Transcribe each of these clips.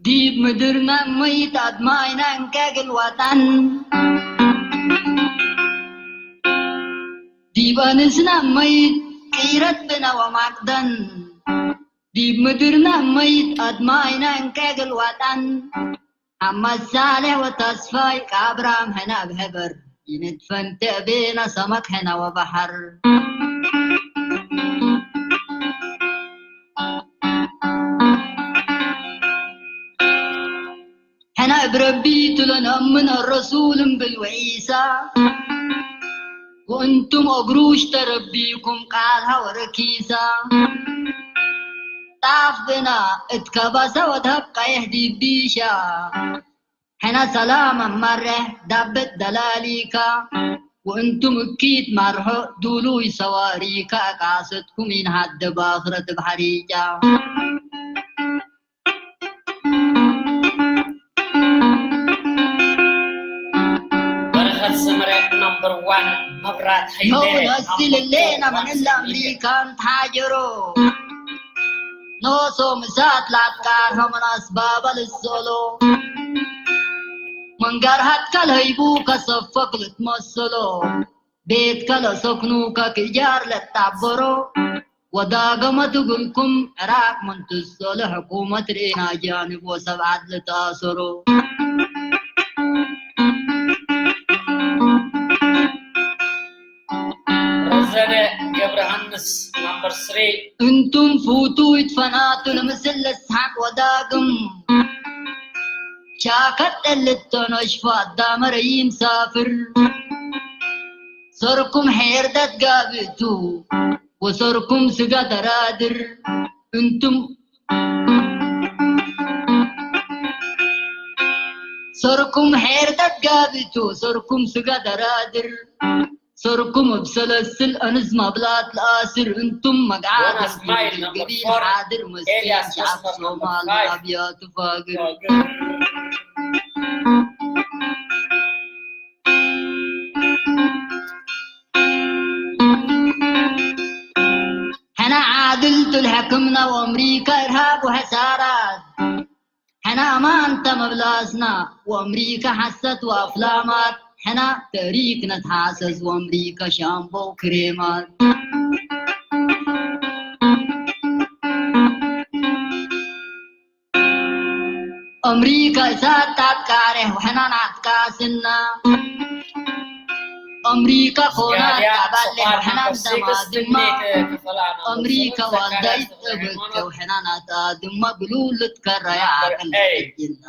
ዲብ ምድርና መይት ኣድማይና እንከ ግልዋጣን፣ ዲብ ኣንስና መይት ቅይረት ብና ወማቅደን፣ ዲብ ምድርና መይት ኣድማይና እንከ ግልዋጣን፣ ሓማድ ሳልሕ ወተስፋይ ከኣብርሃም ሕነ ኣብ ሕበር፣ ይንድፈን ትዕቤና ሰመክ ሕነ ወባሕር። ሕነ እብ ረቢ ትሎ ነእምን ኣረሱል እምብል ወዒሳ፣ ወእንቱም እግሩ ሽተ ረቢኩም ቃልሃ ወረኪሳ። ጣፍ ብና እት ከባሳ ወድሃብ ቀይሕ ዲቢሻ። ሕነ ሰላም ኣማርሕ ዳበት ደላሊካ፣ ወእንቱም እኪት ማርሖ ዱሉይ ሰዋሪካ፣ ቃሰትኩም ኢንሃደ ባኽረት እብ ሓሪጫ። በረኸት ሰመረ ናምበር ዋን፣ መብራት ሃይለ ኖ ነስል ሌና መን እለ ኣምሪካን ተሓጀሮ። ኖሶም እሳት ላትቃር ሆመን ኣስባባ ልሰሎ። መንጋር ሃትካ ለህይቡ ከሰፈክ ልትመሰሎ። ቤትከ ለሰክኑከ ክእጃር ለጣበሮ። ወዳገመ ትግልኩም ዕራቅ ምን ትሰሎ ሕኩመት ርኤና ጃንብ ወሰብ ዓድ ልትኣሰሮ። ረዘነ ገብረሃንስ ናምበር ስሪ። እንቱም ፉቱ ይትፈናቱ ለምስል ለስሓቅ ወዳግም። ሻከት ጠልቶ ነሽፎ ኣዳመረ ይምሳፍር። ሰርኩም ሄርደት ጋብእቱ ወሰርኩም ስጋ ደራድር። እንቱም ሰርኩም ሄርደት ጋብእቱ ወሰርኩም ስጋ ደራድር። ሰርኩም እብ ሰለስል ኣንስ ማብላት ለኣስር። እንቱም መግዓት ዮናስ ማይል ናምበር ገቢል ፎር፣ ሓድር መስኪን ኤልያስ ሸዓብ መስመር ናምበር ሶማል ፋይቭ። ኣብያቱ ፋግር። ሕና ዓድል ቱል ሕክምና ወኣምሪካ ኢርሃብ ወሐሳራት። ሕና ኣማንተ መብላስና ወኣምሪካ ሐሰት ወኣፍላማት። ሕና ተሪክ ነትሓሰስ ወኣምሪካ ሻምቦ ክሬማት። ኣምሪካ እሳት ታትቃሬ ወሕና ናትቃስና። ኣምሪካ ኮናት ኣባሌ ወሕና ደማ ድማ። ኣምሪካ ዋልዳይ ጠበከ ወሕና ናታ ድማ ብሉል ልትከራያ ዓቅል ሕጅና።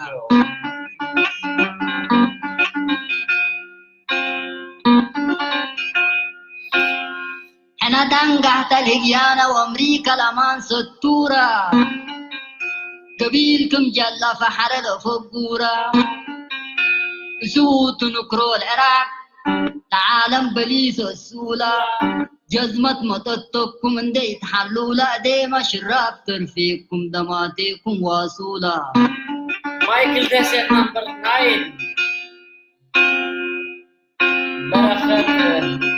ሕና ዳንጋሕታ ልህግያና ወኣምሪካ ለማን ሰቱራ። ገቢል ክም ጃላ ፈሐረ ለፈጉራ። እሱ ትንክሮ ለዕራቅ ለዓለም በሊሶ እሱላ። ጀዝመት መጠተኩም እንደ ይትሓሉላ። እዴማ ሽራብ ተርፌኩም ደማቴኩም ዋሱላ። ማይክል ደሴት ናምበር ናይን። በረኸት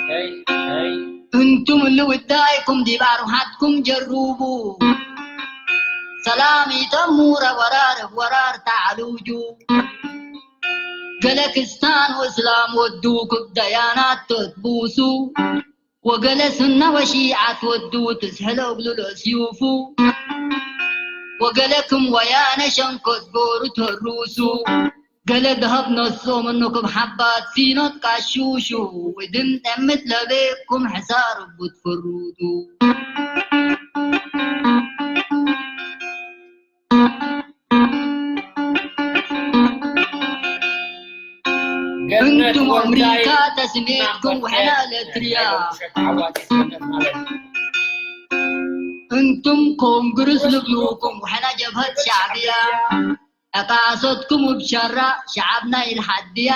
ከይ ከይ እንቱም እሊ ውዳይኩም ዲብ ኣርውሓትኩም ጀሩቡ። ሰላም ኢተሙረ ወራር እብ ወራር ተዓሉጁ። ገለ ክስታን ወእስላም ወዱ ክብ ደያናት ተትቡሱ። ወገለ ሱና ወሺዓት ወዱ ትስሕሎ እግሉ ለስዩፉ። ወገለ ክም ወያነ ሸንኮት ጎሩ ተሩሱ። ገለ ደሀብ ነሶ ምኑ ክም ሓባት ሲኖት ቃሹሹ። ውድም ጠምት ለቤኩም ሕሳር እቡ ትፍሩቱ። እንቱም ኣምሪካ ተስሜትኩም ወሕና ኤለትርያ። እንቱም ኮንግርስ ልብሉኩም ወሕና ጀብሀት ሻዕብያ። ዕቃሶትኩም እብ ሸራ ሸዓብና ኢልሓድያ።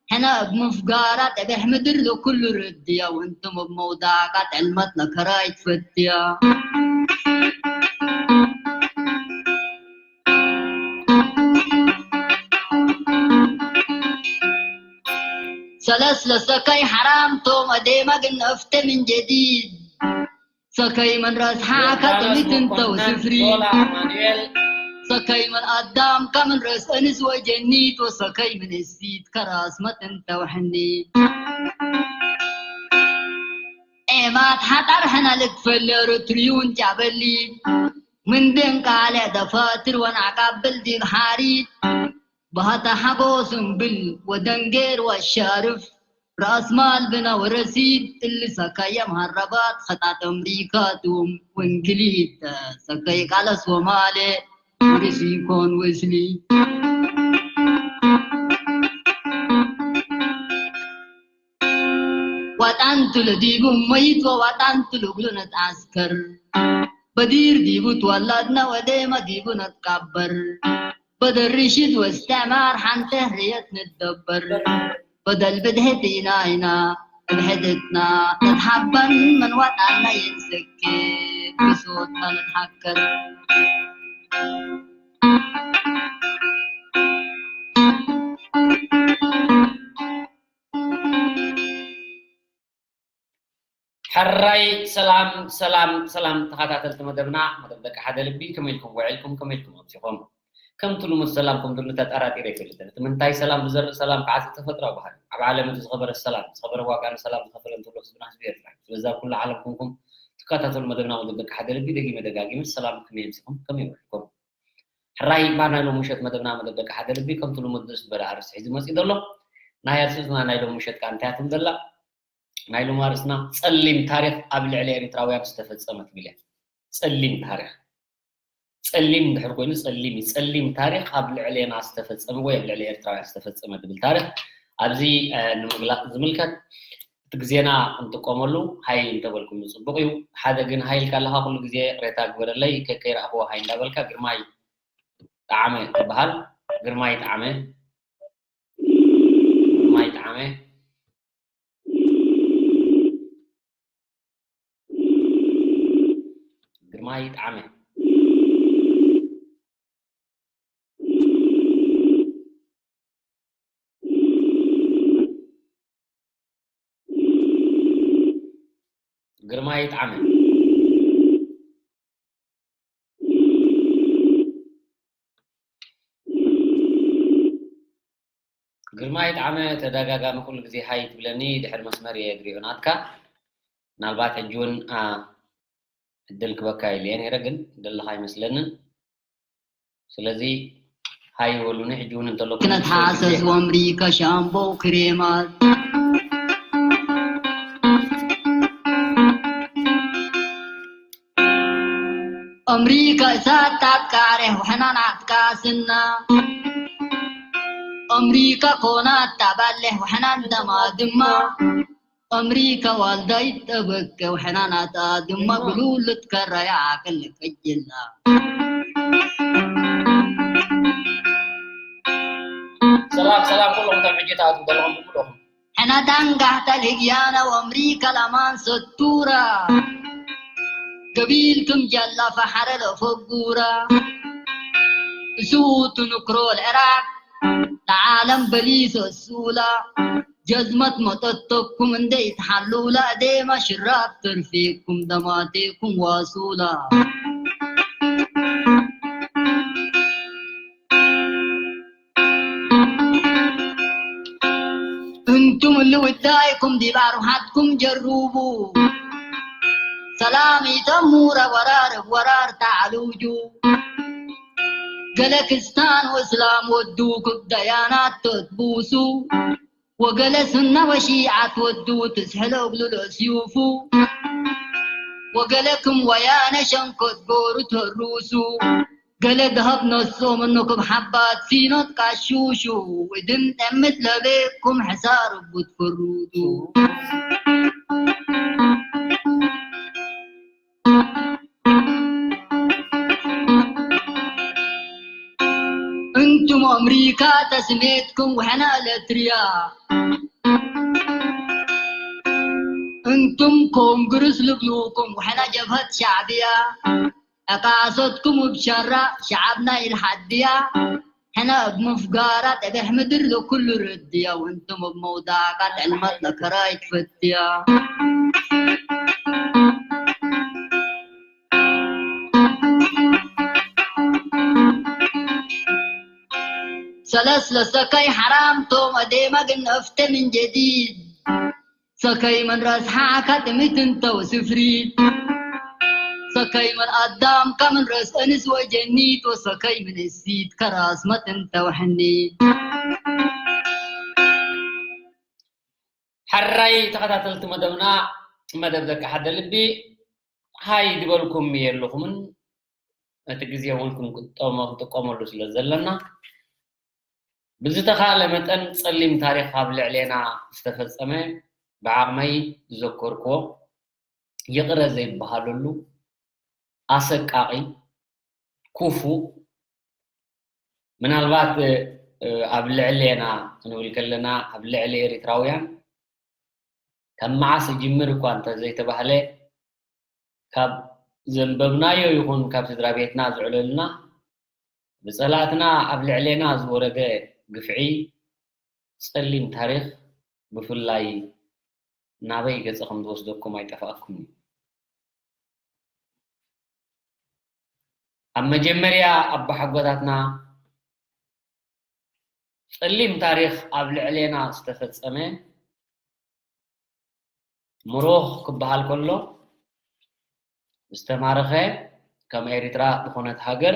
ሕነ እብ ምፍጋራ ጠቤሕ ምድር ለኩሉ ርድያ። ወእንቱም እብ መውዳቃ ጠልመት ለከራይ ትፈትያ። ለስ ለሰከይ ሓራም ቶም ኣዴማ ግን እፍተ ምን ጀዲድ። ሰከይ ምን ረስሓ ዮርዳኖስ ከጥሚት እንተው መኮንን፣ ስፍሪ። ሎላ ኣማኑኤል። ሰከይ ምን ኣዳም ከምን ረስ እንስ ወጀኒት ወሰከይ ምን እሲት ከራስ መትንተው ሕኒ። ኤማት ሓጣር ሕና ልትፈለሩ ትሪዩን ጫበሊ። ምን ደንቃለ ደፋትር ወናቃብል ዲብ ሓሪት። ባህታ ሓጎስ እምብል ወደንጌር ወሻርፍ። ራስ ማል ብና ወረሲድ እሊ ሰካየ መሃረባት ኸጣጥ ኣምሪካ ቱም ወንግሊት ሰካየ ቃለስ ወማለ ሪሲኮን ወስሊ። ዋጣንቱ ለዲቡ መይት ወዋጣንቱ ለጉሉነት ዓስከር። በዲር ዲቡ ትወላድና ወዴማ ዲቡ ነትቃበር። በደል ርሽድ ወእስትዕማር ሓንተ ህርየት ንደበር። በደል ብድሕት ኢና ኢና ብሕድትና ነትሓበን መንዋጣና የንሰኬ ብሶትና ነትሓከር። ሕራይ ሰላም ሰላም ሰላም ተኸታተልቲ መደብና፣ መደብ ደቂ ሓደ ልቢ፣ ከመይ ኢልኩም ውዒልኩም? ከመይ ኢልኩም ኣምሲኹም? ከምቲ ልሙድ ሰላምኩም ድሉ ተጠራጢረ ኣይፈልጥን። እቲ ምንታይ ሰላም ዝዘርእ ሰላም ክዓጽድ ተፈጥሮኣዊ ባህሪ። ኣብ ዓለም እቲ ዝኸበረ ሰላም፣ ዝኸበረ ዋጋ ንሰላም ዝኸፈለ እንተሎ ህዝብና ህዝቢ ኤርትራ እዩ። ስለዚ ኣብ ኩሉ ዓለም ኩንኩም ትከታተሉ መደብና መደብ ደቂ ሓደ ልቢ፣ ደጊመ ደጋጊመ ሰላም ከመይ ኣምሲኹም? ከመይ ውዒልኩም? ሕራይ ባር ናይ ሎሚ ምሸት መደብና መደብ ደቂ ሓደ ልቢ ከምቲ ልሙድ ንእስ ዝበለ ኣርእስቲ ሒዙ መጺኡ ዘሎ። ናይ ኣርእስትና ናይ ሎሚ ምሸት ከኣ እንታይ እያ ትብል ዘላ? ናይ ሎሚ ኣርእስትና ጸሊም ታሪኽ ኣብ ልዕሊ ኤሪትራውያን ዝተፈጸመ ትብል እያ። ጸሊም ታሪኽ። ጸሊም እንድሕር ኮይኑ ጸሊም እዩ። ጸሊም ታሪኽ ኣብ ልዕሌና ዝተፈጸመ ወይ ኣብ ልዕሊ ኤርትራውያን ዝተፈጸመ ትብል ታሪኽ ኣብዚ፣ እ፣ ንምግላጽ ዝምልከት እቲ ግዜና ክንጥቀመሉ ሃይ እንተበልኩም ጽቡቕ እዩ። ሓደ ግን ሃይ ኢልካ ኣለኻ ኩሉ ግዜ ቅሬታ ግበረለይ ከ-፣ ከይረኣኽዎ ሃይ እንዳበልካ ግርማይ ጠዓመ ይበሃል። ግርማይ ጠዓመ፣ ግርማይ ጠዓመ፣ ግርማይ ጠዓመ። ግርማይ ጠዓመ። ግርማይ ጠዓመ ተደጋጋሚ ኩሉ ግዜ ሃይ ትብለኒ፣ ድሕሪ መስመር እየ ዝሪኦ ናትካ። ምናልባት ሕጂ እውን፣ አ፣ ዕድል ክበካ ኢለ እየ ነይረ፣ ግን ዘለኻ ኣይመስለንን። ስለዚ ሃይ በሉኒ፣ ሕጂ እውን እንተሎ ክነትሓሰስ ወምሪ ከሻምቦ ክሬማት። ኣምሪካ እሳት ታትቃሬ ውሕናን ኣትቃስና። ኣምሪካ ኮናት ታባሌ ውሕናን ደማ ድማ። ኣምሪካ ዋልዳይት ጠበቀ ውሕናን ኣታ ድማ ብሉልት ከራያ ዓቅል ቀጅላ። ሰላም ሰላም ኩሎም ከም ሕጂ ተኣትዉ ዘለኹም ብሙሉኹም። ሕና ታንጋሕታ ልህግያና ወኣምሪካ ላማን ሰቱራ። ገቢልክም ጃላ ፈሓረ ለፈጉራ። እሱ ትንክሮ ልዕራብ ለዓለም በሊሶ እሱላ። ጀዝመት መጠተኩም እንደ ይትሓሉላ። ዴማ ሽራብ ተርፌኩም ደማቴኩም ዋሱላ። እንቱም እሊ ውዳይኩም ዲብ ኣርውሓትኩም ጀሩቡ። ሰላም ኢተሙረ ወራር እብ ወራር ተዓሉጁ። ገለ ክስታን ወእስላም ወዱ ክብ ደያናት ተትቡሱ። ወገለ ሱና ወሺዓት ወዱ ትስሕሎ እግሉ ለስዩፉ። ወገለ ክም ወያነ ሸንኮት ጎሩ ተሩሱ። ገለ ደሀብ ነሶ ምኑ ክብ ሓባት ሲኖት ቃሹሹ። እድን ጠምት ለቤኩም ሕሳር እቡ ትፈሩቱ። እንቱም ኣምሪካ ተስሜትኩም ውሕና ኤለትርያ። እንቱም ኮንግርስ ልብሉኩም ውሕና ጀብሀት ሻዕብያ። ዕቃሶትኩም እብ ሸራ ሸዓብና ኢልሓድያ። ንሕና ኣብ ምፍጋራ ጥብሕ ምድር ለኩሉ ርድያ፣ ወንትም ኣብ መውዳቃ ጥዕልማት ለከራይ ትፈትያ። ሰለስ ለሰካይ ሓራም ቶም ኣዴማ ግን ኣፍተ ምን ጀዲድ። ሰከይ ምን ረስሓ ከጥሚት እንተው ስፍሪት። ሰከይ ምን ኣዳም ከምን ረስ እንስ ወጀኒት፣ ወሰከይ ምን እሲት ከራስ መት እንተው ሕኒት። ሕራይ ተኸታተልቲ መደብና፣ መደብ ደቂ ሓደ ልቢ፣ ሃይ ዝበልኩም የለኹምን፣ እቲ ግዜ እውን ክንጥቀመ-፣ ክንጥቀመሉ ስለ ዘለና፣ ብዝተኻእለ መጠን ጸሊም ታሪኽ ኣብ ልዕሌና ዝተፈጸመ ብዓቕመይ ዝዘከርክዎ ይቕረ ዘይበሃለሉ ኣሰቃቒ፣ ክፉእ፣ ምናልባት፣ እ፣ ኣብ ልዕሌና ክንብል ከለና፣ ኣብ ልዕሊ ኤሪትራውያን ካብ መዓስ ይጅምር እኳ እንተ ዘይተባህለ፣ ካብ ዘንበብናዮ ይኹን ካብ ስድራ ቤትና ዝዕለልና፣ ብጸላእትና ኣብ ልዕሌና ዝወረደ ግፍዒ፣ ጸሊም ታሪኽ፣ ብፍላይ ናበይ ገጸ ከም ዝወስደኩም ኣይጠፍኣኩምን እዩ። ኣብ መጀመርያ ኣቦሓጎታትና ጸሊም ታሪኽ ኣብ ልዕሌና ዝተፈጸመ፣ ምሩኽ ክበሃል ከሎ፣ ዝተማረኸ፣ ከም ኤሪትራ ዝኾነት ሃገር፣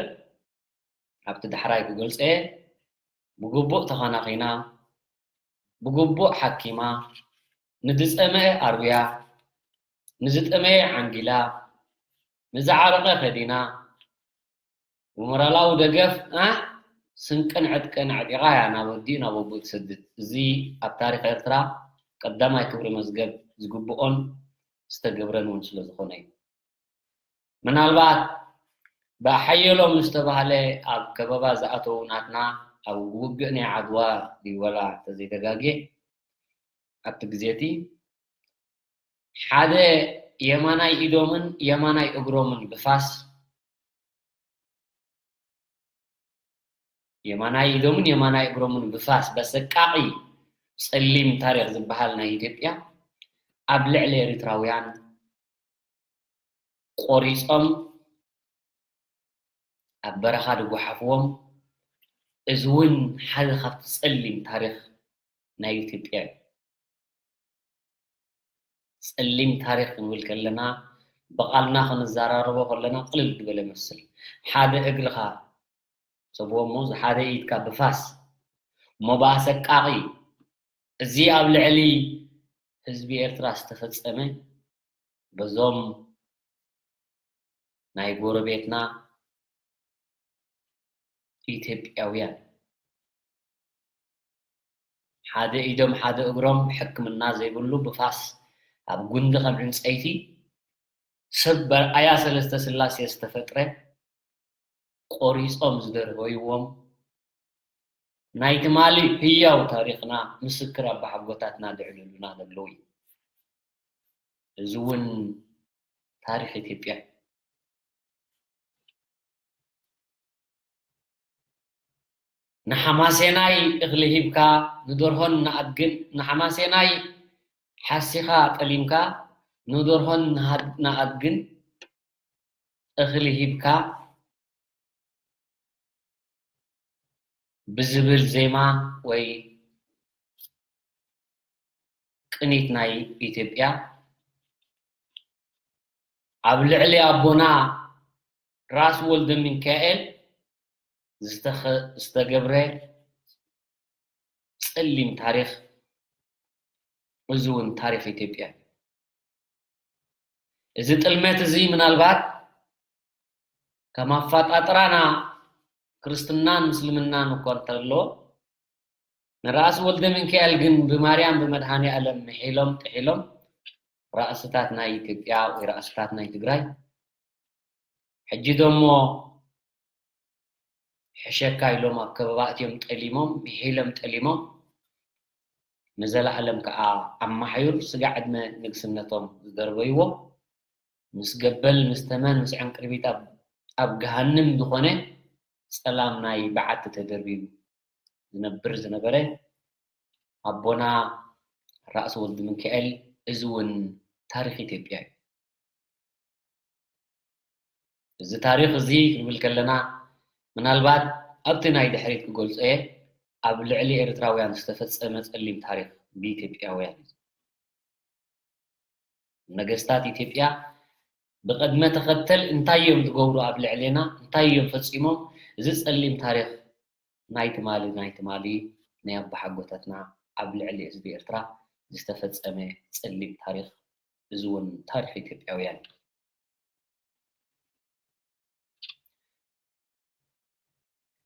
ኣብቲ ዳሕራይ ክገልጾ እየ፣ ብግቡእ ተኸናኺና፣ ብግቡእ ሓኪማ፣ ንዝጸመአ ኣርውያ፣ ንዝጠመየ ዓንጊላ፣ ንዝዓረቐ ከዲና፣ ብሞራላዊ ደገፍ፣ እ፣ ስንቅን ዕጥቅን ኣዕጢቓ እያ ናብ ወዲኡ ናብ ኣቦኡ ትሰድድ። እዚ ኣብ ታሪኽ ኤርትራ ቀዳማይ ክብሪ መዝገብ ዝግብኦን ዝተገብረን እውን ስለ ዝኾነ እዩ። ምናልባት ብሓየሎም ዝተባህለ ኣብ ከበባ ዝኣተዉ ናትና ኣብ ውግእ ናይ ዓድዋ ድዩ ወላ እንተዘይተጋግየ ኣብቲ ግዜ እቲ ሓደ የማናይ ኢዶምን የማናይ እግሮምን ብፋስ፣ የማናይ ኢዶምን የማናይ እግሮምን ብፋስ በሰቃቒ ጸሊም ታሪኽ ዝበሃል ናይ ኢትዮጵያ ኣብ ልዕሊ ኤሪትራውያን ቆሪጾም ኣብ በረኻ ዝጓሓፍዎም፣ እዚ እውን ሓደ ካብቲ ጸሊም ታሪኽ ናይ ኢትዮጵያ እዩ። ጸሊም ታሪኽ ክንብል ከለና፣ ብቓልና ክንዘራረቦ ከለና ቅልል ዝበለ ይመስል። ሓደ እግርኻ ሰብዎ እሞ፣ እዚ ሓደ ኢድካ ብፋስ እሞ ብኣሰቃቒ፣ እዚ ኣብ ልዕሊ ህዝቢ ኤርትራ ዝተፈጸመ በዞም ናይ ጎረቤትና ኢትዮጵያውያን፣ ሓደ ኢዶም ሓደ እግሮም ሕክምና ዘይብሉ ብፋስ ኣብ ጉንዲ ከም ዕንጸይቲ ሰብ በርኣያ ሰለስተ ስላሴ ዝተፈጥረ ቆሪጾም ዝደርበይዎም ናይ ትማሊ ህያው ታሪኽና ምስክር ኣባሓጎታትና ዝዕልሉና ዘለዉ እዩ። እዚ እውን ታሪኽ ኢትዮጵያ እዩ። ንሓማሴናይ እኽሊ ሂብካ ንደርሆን ንኣድግን፣ ንሓማሴናይ ሓሲኻ ጠሊምካ ንደርሆን ንሃድ-፣ ንኣድግን እኽሊ ሂብካ ብዝብል ዜማ ወይ ቅኒት ናይ ኢትዮጵያ ኣብ ልዕሊ ኣቦና ራስ ወልደ ሚካኤል ዝተኸ-፣ ዝተገብረ ጸሊም ታሪኽ፣ እዚ እውን ታሪኽ ኢትዮጵያ እዩ። እዚ ጥልመት እዚ ምናልባት ከም ኣፈጣጥራና ክርስትናን ምስልምናን እኳ እንተሎ፣ ንራእሲ ወልደ ሚካኤል ግን ብማርያም ብመድሃኔ ኣለም ምሒሎም ጥሒሎም ራእስታት ናይ ኢትዮጵያ ወይ ራእስታት ናይ ትግራይ፣ ሕጂ ደሞ ሕሸካ ኢሎም ኣብ ከበባ እትዮም ጠሊሞም፣ ምሒሎም ጠሊሞም፣ ንዘለኣለም ከኣ ኣማሓዩር ስጋ ዕድመ ንግስነቶም ዝደርበይዎ፣ ምስ ገበል፣ ምስ ተመን፣ ምስ ዕንቅርቢት ኣብ፣ ኣብ ገሃንም ዝኾነ ጸላም ናይ በዓቲ ተደርቢቡ ዝነብር ዝነበረ ኣቦና ራእሲ ወልድሚካኤል፣ እዚ እውን ታሪኽ ኢትዮጵያ እዩ። እዚ ታሪኽ እዚ ክንብል ከለና፣ ምናልባት ኣብቲ ናይ ድሕሪት ክገልጾ እየ፣ ኣብ ልዕሊ ኤርትራውያን ዝተፈጸመ ጸሊም ታሪኽ ብኢትዮጵያውያን እዩ። ነገስታት ኢትዮጵያ ብቐድመ ተኸተል እንታይ እዮም ዝገብሩ ኣብ ልዕሌና፣ እንታይ እዮም ፈጺሞም፣ እዚ ጸሊም ታሪኽ ናይ ትማሊ፣ ናይ ትማሊ ናይ ኣቦሓጎታትና ኣብ ልዕሊ ህዝቢ ኤርትራ ዝተፈጸመ ጸሊም ታሪኽ፣ እዚ እውን ታሪኽ ኢትዮጵያውያን እዩ።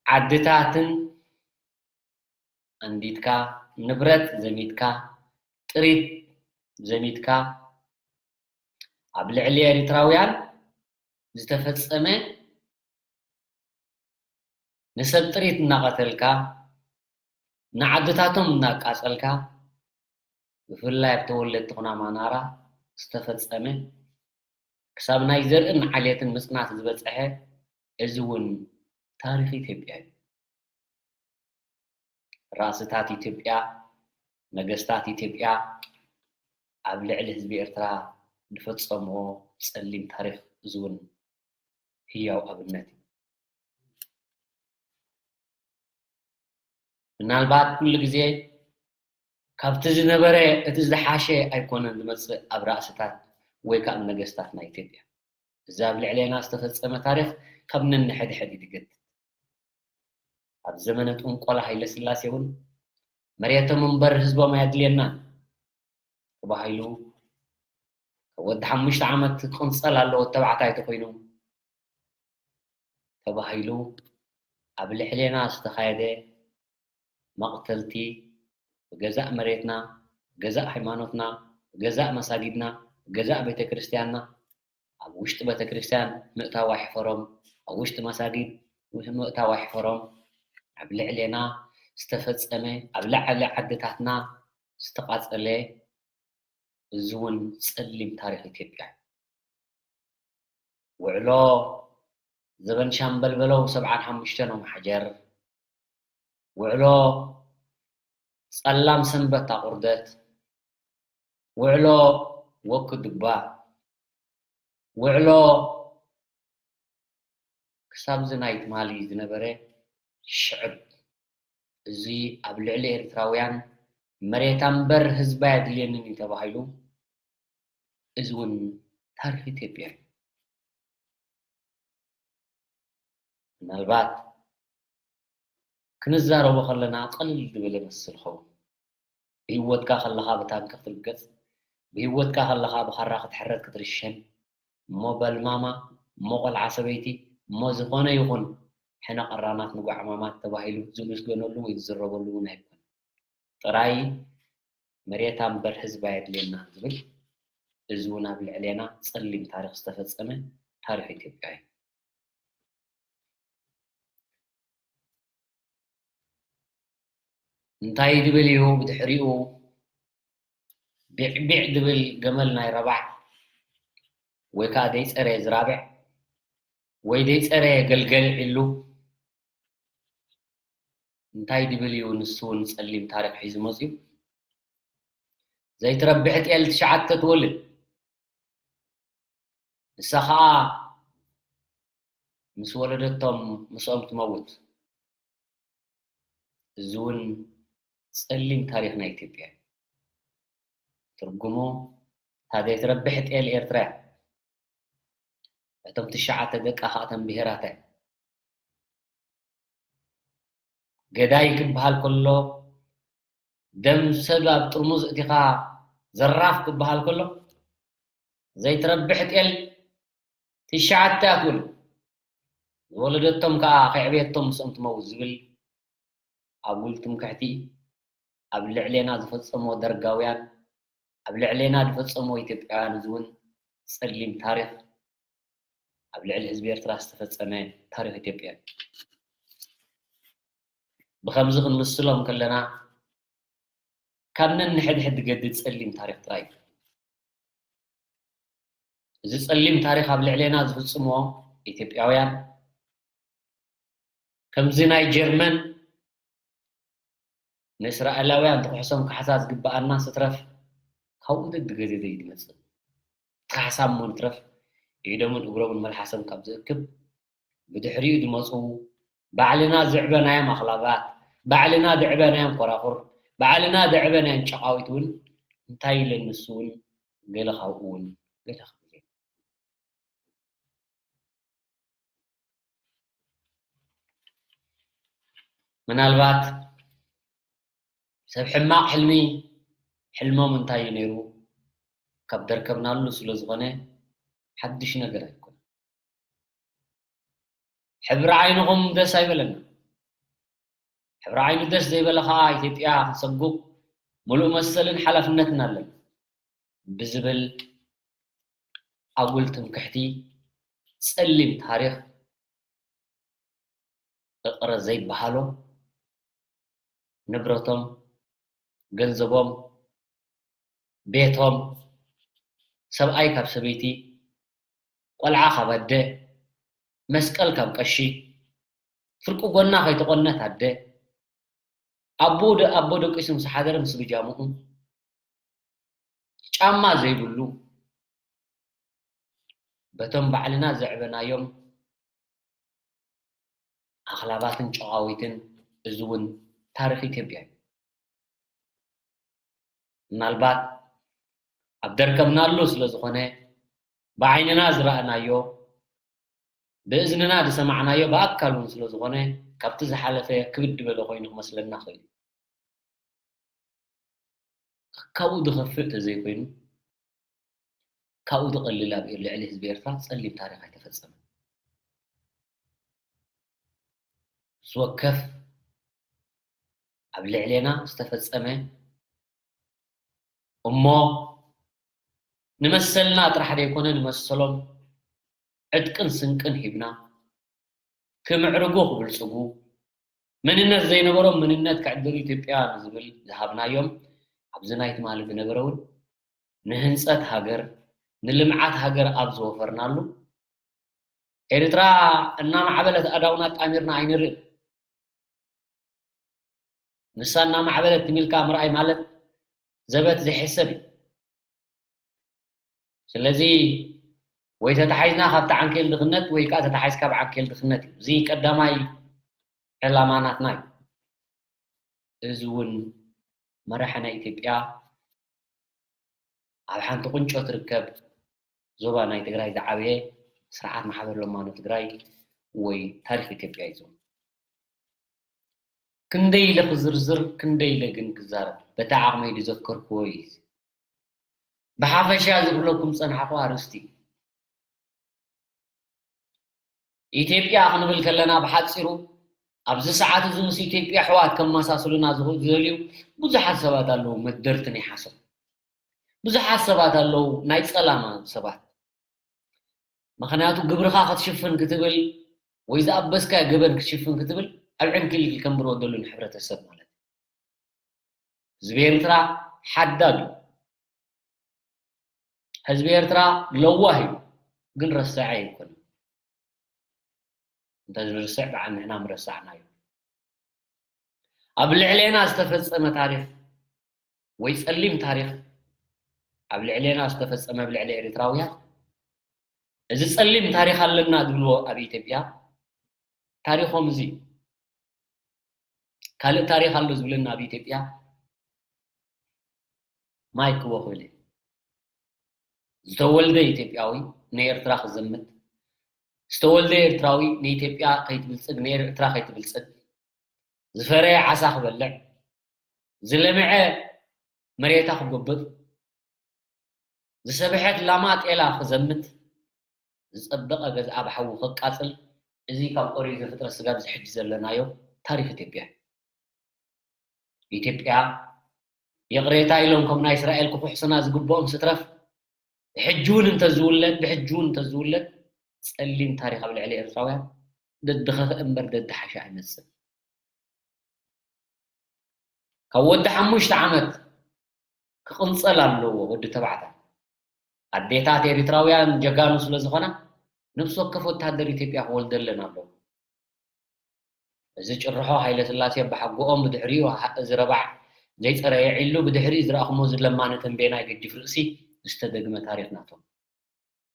ዓድታትን ኣንዲድካ፣ ንብረት ዘሚትካ፣ ጥሪት ዘሚትካ፣ ኣብ ልዕሊ ኤርትራውያን ዝተፈጸመ፣ ንሰብ ጥሪት እናቐተልካ፣ ንዓድታቶም እናቃጸልካ፣ ብፍላይ ኣብ ተወለድቲ ኩናማ ናራ ዝተፈጸመ፣ ክሳብ ናይ ዘርእን ዓሌትን ምጽናት ዝበጽሐ፣ እዚ እውን ታሪኽ ኢትዮጵያ እዩ። ራእስታት ኢትዮጵያ፣ ነገስታት ኢትዮጵያ ኣብ ልዕሊ ህዝቢ ኤርትራ ዝፈጸምዎ ጸሊም ታሪኽ፣ እዚ እውን ህያው ኣብነት እዩ። ምናልባት ኩሉ ግዜ ካብቲ ዝነበረ እቲ ዝሓሸ ኣይኮነን ዝመጽእ ኣብ ራእስታት ወይ ከኣ ኣብ ነገስታት ናይ ኢትዮጵያ። እዚ ኣብ ልዕሌና ዝተፈጸመ ታሪኽ ካብ ነንሕድሕድ እዩ ዝገድድ። ኣብ ዘመነ ጥንቆላ ሃይለ ስላሴ እውን መሬቶም እምበር ህዝቦም ኣየድልየናን ተባሂሉ፣ ካብ ወዲ ሓሙሽተ ዓመት ክቕንጸል ኣለዎ ተባዕታይ ተኮይኑ ተባሂሉ፣ ኣብ ልዕሌና ዝተኻየደ መቕተልቲ፣ ብገዛእ መሬትና፣ ብገዛእ ሃይማኖትና፣ ብገዛእ መሳጊድና፣ ብገዛእ ቤተክርስትያንና፣ ኣብ ውሽጢ ቤተክርስትያን ምእታው ኣይሕፈሮም፣ ኣብ ውሽጢ መሳጊድ ምእታው ኣይሕፈሮም፣ ኣብ ልዕሌና ዝተፈጸመ፣ ኣብ ልዕሊ ዓድታትና ዝተቓጸለ፣ እዚ እውን ጸሊም ታሪኽ ኢትዮጵያ እዩ። ውዕሎ ዘበን ሻምበል በለው ሰብዓን ሓሙሽተን ኦም ሓጀር፣ ውዕሎ ጸላም ሰንበት ኣቑርደት፣ ውዕሎ ወኩ ድባ፣ ውዕሎ ክሳብ እዚ ናይ ትማሊ ዝነበረ ሽዕብ፣ እዚ ኣብ ልዕሊ ኤርትራውያን መሬታ እምበር ህዝባ የድልየንን እዩ ተባሂሉ፣ እዚ እውን ታሪኽ ኢትዮጵያ እዩ። ምናልባት ክንዛረቦ ከለና ቀልል ዝበለ መስል ኸውን። ብህይወትካ ከለኻ ብታንኪ ክትርገጽ፣ ብህይወትካ ከለኻ ብኻራ ክትሕረድ ክትርሸን፣ እሞ በልማማ፣ እሞ ቆልዓ ሰበይቲ፣ እሞ ዝኾነ ይኹን ሕነ ቀራናት ንጓዕማማት ተባሂሉ ዝምስገነሉ ወይ ዝዝረበሉ እውን ኣይኮነን። ጥራይ መሬታ እምበር ህዝባ የድልየናን ዝብል፣ እዚ እውን ኣብ ልዕሌና ጸሊም ታሪኽ ዝተፈጸመ ታሪኽ ኢትዮጵያ እዩ። እንታይ ድብል እዩ ብድሕሪኡ ቢዕቢዕ ድብል ገመል ናይ ረባዕ፣ ወይ ከዓ ደይጸረየ ዝራብዕ፣ ወይ ደይጸረየ ገልገል ዒሉ። እንታይ ድብል እዩ ንሱ እውን ጸሊም ታሪኽ ሒዙ መፅዩ? ዘይትረብሕ ጤል ትሽዓተ ትወልድ፣ ንሳ ኸዓ ምስ ወለደቶም ምስኦም ትመውት። እዚ እውን ጸሊም ታሪኽ ናይ ኢትዮጵያ እዩ። ትርጉሙ፣ እታ ዘይትረብሕ ጤል ኤርትራ እያ። እቶም ትሽዓተ ደቃ ኸዓ እተን ብሄራት እየን። ገዳይ ክበሃል ከሎ፣ ደም ሰብ ኣብ ጥርሙዝ እቲኻ ዘራፍ ክበሃል ከሎ፣ ዘይትረብሕ ጤል ትሽዓተ እያ ትውልድ። ዝወለደቶም ከኣ ከዕብየቶም ምስኦም ትመውት ዝብል ኣጉል ትምክሕቲ ኣብ ልዕሌና ዝፈጸምዎ ደርጋውያን፣ ኣብ ልዕሌና ዝፈጸምዎ ኢትዮጵያውያን፣ እዚ እውን ጸሊም ታሪኽ ኣብ ልዕሊ ህዝቢ ኤርትራ ዝተፈጸመ ታሪኽ ኢትዮጵያ እዩ። ብኸምዚ ክንምስሎም ከለና፣ ካብ ነንሕድሕድ ዝገድድ ጸሊም ታሪኽ ጥራይ እዩ። እዚ ጸሊም ታሪኽ ኣብ ልዕሌና ዝፍጽምዎ ኢትዮጵያውያን፣ ከምዚ ናይ ጀርመን ንእስራኤላውያን ትኩሕሶም ካሕሳ ዝግብኣና ስትረፍ ካብኡ ደድገዜ ዘይትመጽእ። እቲ ካሕሳ እሞ ንትረፍ ኢዶምን እግሮምን መልሓሶም ካብ ዝእክብ ብድሕሪኡ ዝመጹ ባዕልና ዝዕበናዮም ኣኽላባት፣ ባዕልና ዝዕበናዮም ኮራኹር፣ ባዕልና ዝዕበናዮም ጨቓዊት እውን እንታይ ኢለ ንሱ እውን ገለ ካብኡ እውን ገለ ክብል እየ። ምናልባት ሰብ ሕማቕ ሕልሚ ሕልሞም እንታይ እዩ ነይሩ ካብ ደርከብናሉ ስለ ዝኾነ ሓድሽ ነገር ኣይኮነ። ሕብሪ ዓይንኹም ደስ ኣይበለና። ሕብሪ ዓይኑ ደስ ዘይበለ ኸዓ ኢትዮጵያ ክንሰጉግ ሙሉእ መሰልን ሓላፍነትን ኣለና ብዝብል ኣጉል ትምክሕቲ ጸሊም ታሪኽ እቕረ ዘይበሃሎ ንብረቶም፣ ገንዘቦም፣ ቤቶም፣ ሰብኣይ ካብ ሰበይቲ፣ ቆልዓ ካብ ኣደ፣ መስቀል ካብ ቀሺ፣ ፍርቂ ጎና ከይተቆነት ኣደ፣ ኣቦ ደ-፣ ኣቦ ደቂሱ ምስ ሓደረ ምስ ብጃምኡ፣ ጫማ ዘይብሉ፣ በቶም ባዕልና ዘዕበናዮም ኣኽላባትን ጨቓዊትን፣ እዚ እውን ታሪኽ ኢትዮጵያ እዩ። ምናልባት ኣብ ደርከብናሉ ስለ ዝኾነ፣ ብዓይንና ዝረኣናዮ፣ ብእዝንና ዝሰማዕናዮ፣ ብኣካል እውን ስለ ዝኾነ፣ ካብቲ ዝሓለፈ ክብድ ዝበለ ኮይኑ ክመስለና ይኽእል እዩ። ካብኡ ዝኸፍእ ተዘይኮይኑ፣ ካብኡ ዝቐልል ኣብ ልዕሊ ህዝቢ ኤርትራ ጸሊም ታሪኽ ኣይተፈጸመን። ነፍሲ ወከፍ ኣብ ልዕሌና ዝተፈጸመ እሞ ንመሰልና ጥራሕ ዘይኮነ ንመሰሎም ዕጥቅን ስንቅን ሂብና ክምዕርጉ ክብልጽጉ መንነት ዘይነበሮም መንነት ክዕድሉ ኢትዮጵያ ንዝብል ዝሃብናዮም ኣብዚ ናይ ትማሊ ዝነበረ እውን ንህንጸት ሃገር ንልምዓት ሃገር ኣብ ዝወፈርናሉ ኤርትራ እናማዕበለት ኣእዳውና ኣጣሚርና ኣይንርእን። ንሳ እናማዕበለት ትም ኢልካ ምርኣይ ማለት ዘበት ዘይሕሰብ እዩ። ስለዚ ወይ ተታሒዝና ካብቲ ዓንኬል ድኽነት ወይ ከኣ ተታሒዝካ ኣብ ዓንኬል ድኽነት እዩ። እዚ ቀዳማይ ዕላማ ናትና እዩ። እዚ እውን መራሒ ናይ ኢትዮጵያ ኣብ ሓንቲ ቁንጮ ትርከብ ዞባ ናይ ትግራይ ዝዓበየ ስርዓት ማሕበር ለማኖ ትግራይ ወይ ታሪኽ ኢትዮጵያ እዩ ዝብል። ክንደይ ኢለ ክዝርዝር፣ ክንደይ ኢለ ግን ክዛረብ፣ በቲ ዓቕመይ ዝዘከርክዎ እዩ። ብሓፈሻ ዝብለኩም ዝጸናሕኩ ኣርእስቲ እዩ። ኢትዮጵያ ክንብል ከለና ብሓጺሩ ኣብዚ ሰዓት እዚ ምስ ኢትዮጵያ ኣሕዋት ከመሳስሉና ዝኽእሉ ዝደልዩ ብዙሓት ሰባት ኣለዉ፣ መደርቲ ናይ ሓሶት። ብዙሓት ሰባት ኣለዉ፣ ናይ ጸላም ሰባት። ምኽንያቱ ግብርኻ ክትሽፍን ክትብል ወይ ዝኣበስካዮ ገበን ክትሽፍን ክትብል ኣብ ዕንክሊል ከንብሮ ደሉን ሕብረተሰብ ማለት እዩ። ህዝቢ ኤርትራ ሓዳግ እዩ። ህዝቢ ኤርትራ ለዋህ እዩ፣ ግን ረሳዒ ኣይኮነን። እንተዝንርስዕ ብዓል ንሕና ምረሳዕናዮ። ኣብ ልዕሌና ዝተፈጸመ ታሪኽ ወይ ጸሊም ታሪኽ ኣብ ልዕሌና ዝተፈጸመ ኣብ ልዕሊ ኤርትራውያን፣ እዚ ጸሊም ታሪኽ ኣለና ዝብልዎ ኣብ ኢትዮጵያ ታሪኾም እዚ ካልእ ታሪኽ ኣሎ ዝብለና ኣብ ኢትዮጵያ ማይ ክቦ ክብል እየ። ዝተወልደ ኢትዮጵያዊ ንኤርትራ ክዘምት፣ ዝተወልደ ኤርትራዊ ንኢትዮጵያ ከይትብልጽግ፣ ንኤርትራ ከይትብልጽግ፣ ዝፈረየ ዓሳ ክበልዕ፣ ዝለምዐ መሬታ ክጎብጥ፣ ዝሰብሐት ላማ ጤላ ክዘምት፣ ዝጸበቐ ገዝኣ ብሓዊ ከቃጽል፣ እዚ ካብ ኦሪት ዘፍጥረት ስጋብ እዚ ሕጂ ዘለናዮ ታሪኽ ኢትዮጵያ እዩ። ኢትዮጵያ ይቕሬታ ኢሎም ከም ናይ እስራኤል ክኹሕሱና ዝግብኦም ስትረፍ፣ ብሕጂ እውን እንተዝውለድ፣ ብሕጂ እውን እንተዝውለድ፣ ጸሊም ታሪኽ ኣብ ልዕሊ ኤርትራውያን ደድኸፍእ እምበር ደድሓሸ ኣይመጽእን። ካብ ወዲ ሓሙሽተ ዓመት ክቕንጸል ኣለዎ፣ ወዲ ተባዕታይ። ኣዴታት ኤርትራውያን ጀጋኑ ስለ ዝኾና፣ ነፍሲ ወከፍ ወተሃደር ኢትዮጵያ ክወልደለን ኣለዎ። እዚ ጭርሖ ሃይለ ስላሴ ኣባሓጎኦም ብድሕሪኡ እዚ ረባዕ ዘይጸረየ ዒሉ ብድሕሪኡ ዝረኣኹሞ እዚ ለማኒ ተንቤናይ ገጅፍ ርእሲ ዝተደግመ ታሪኽ ናቶም።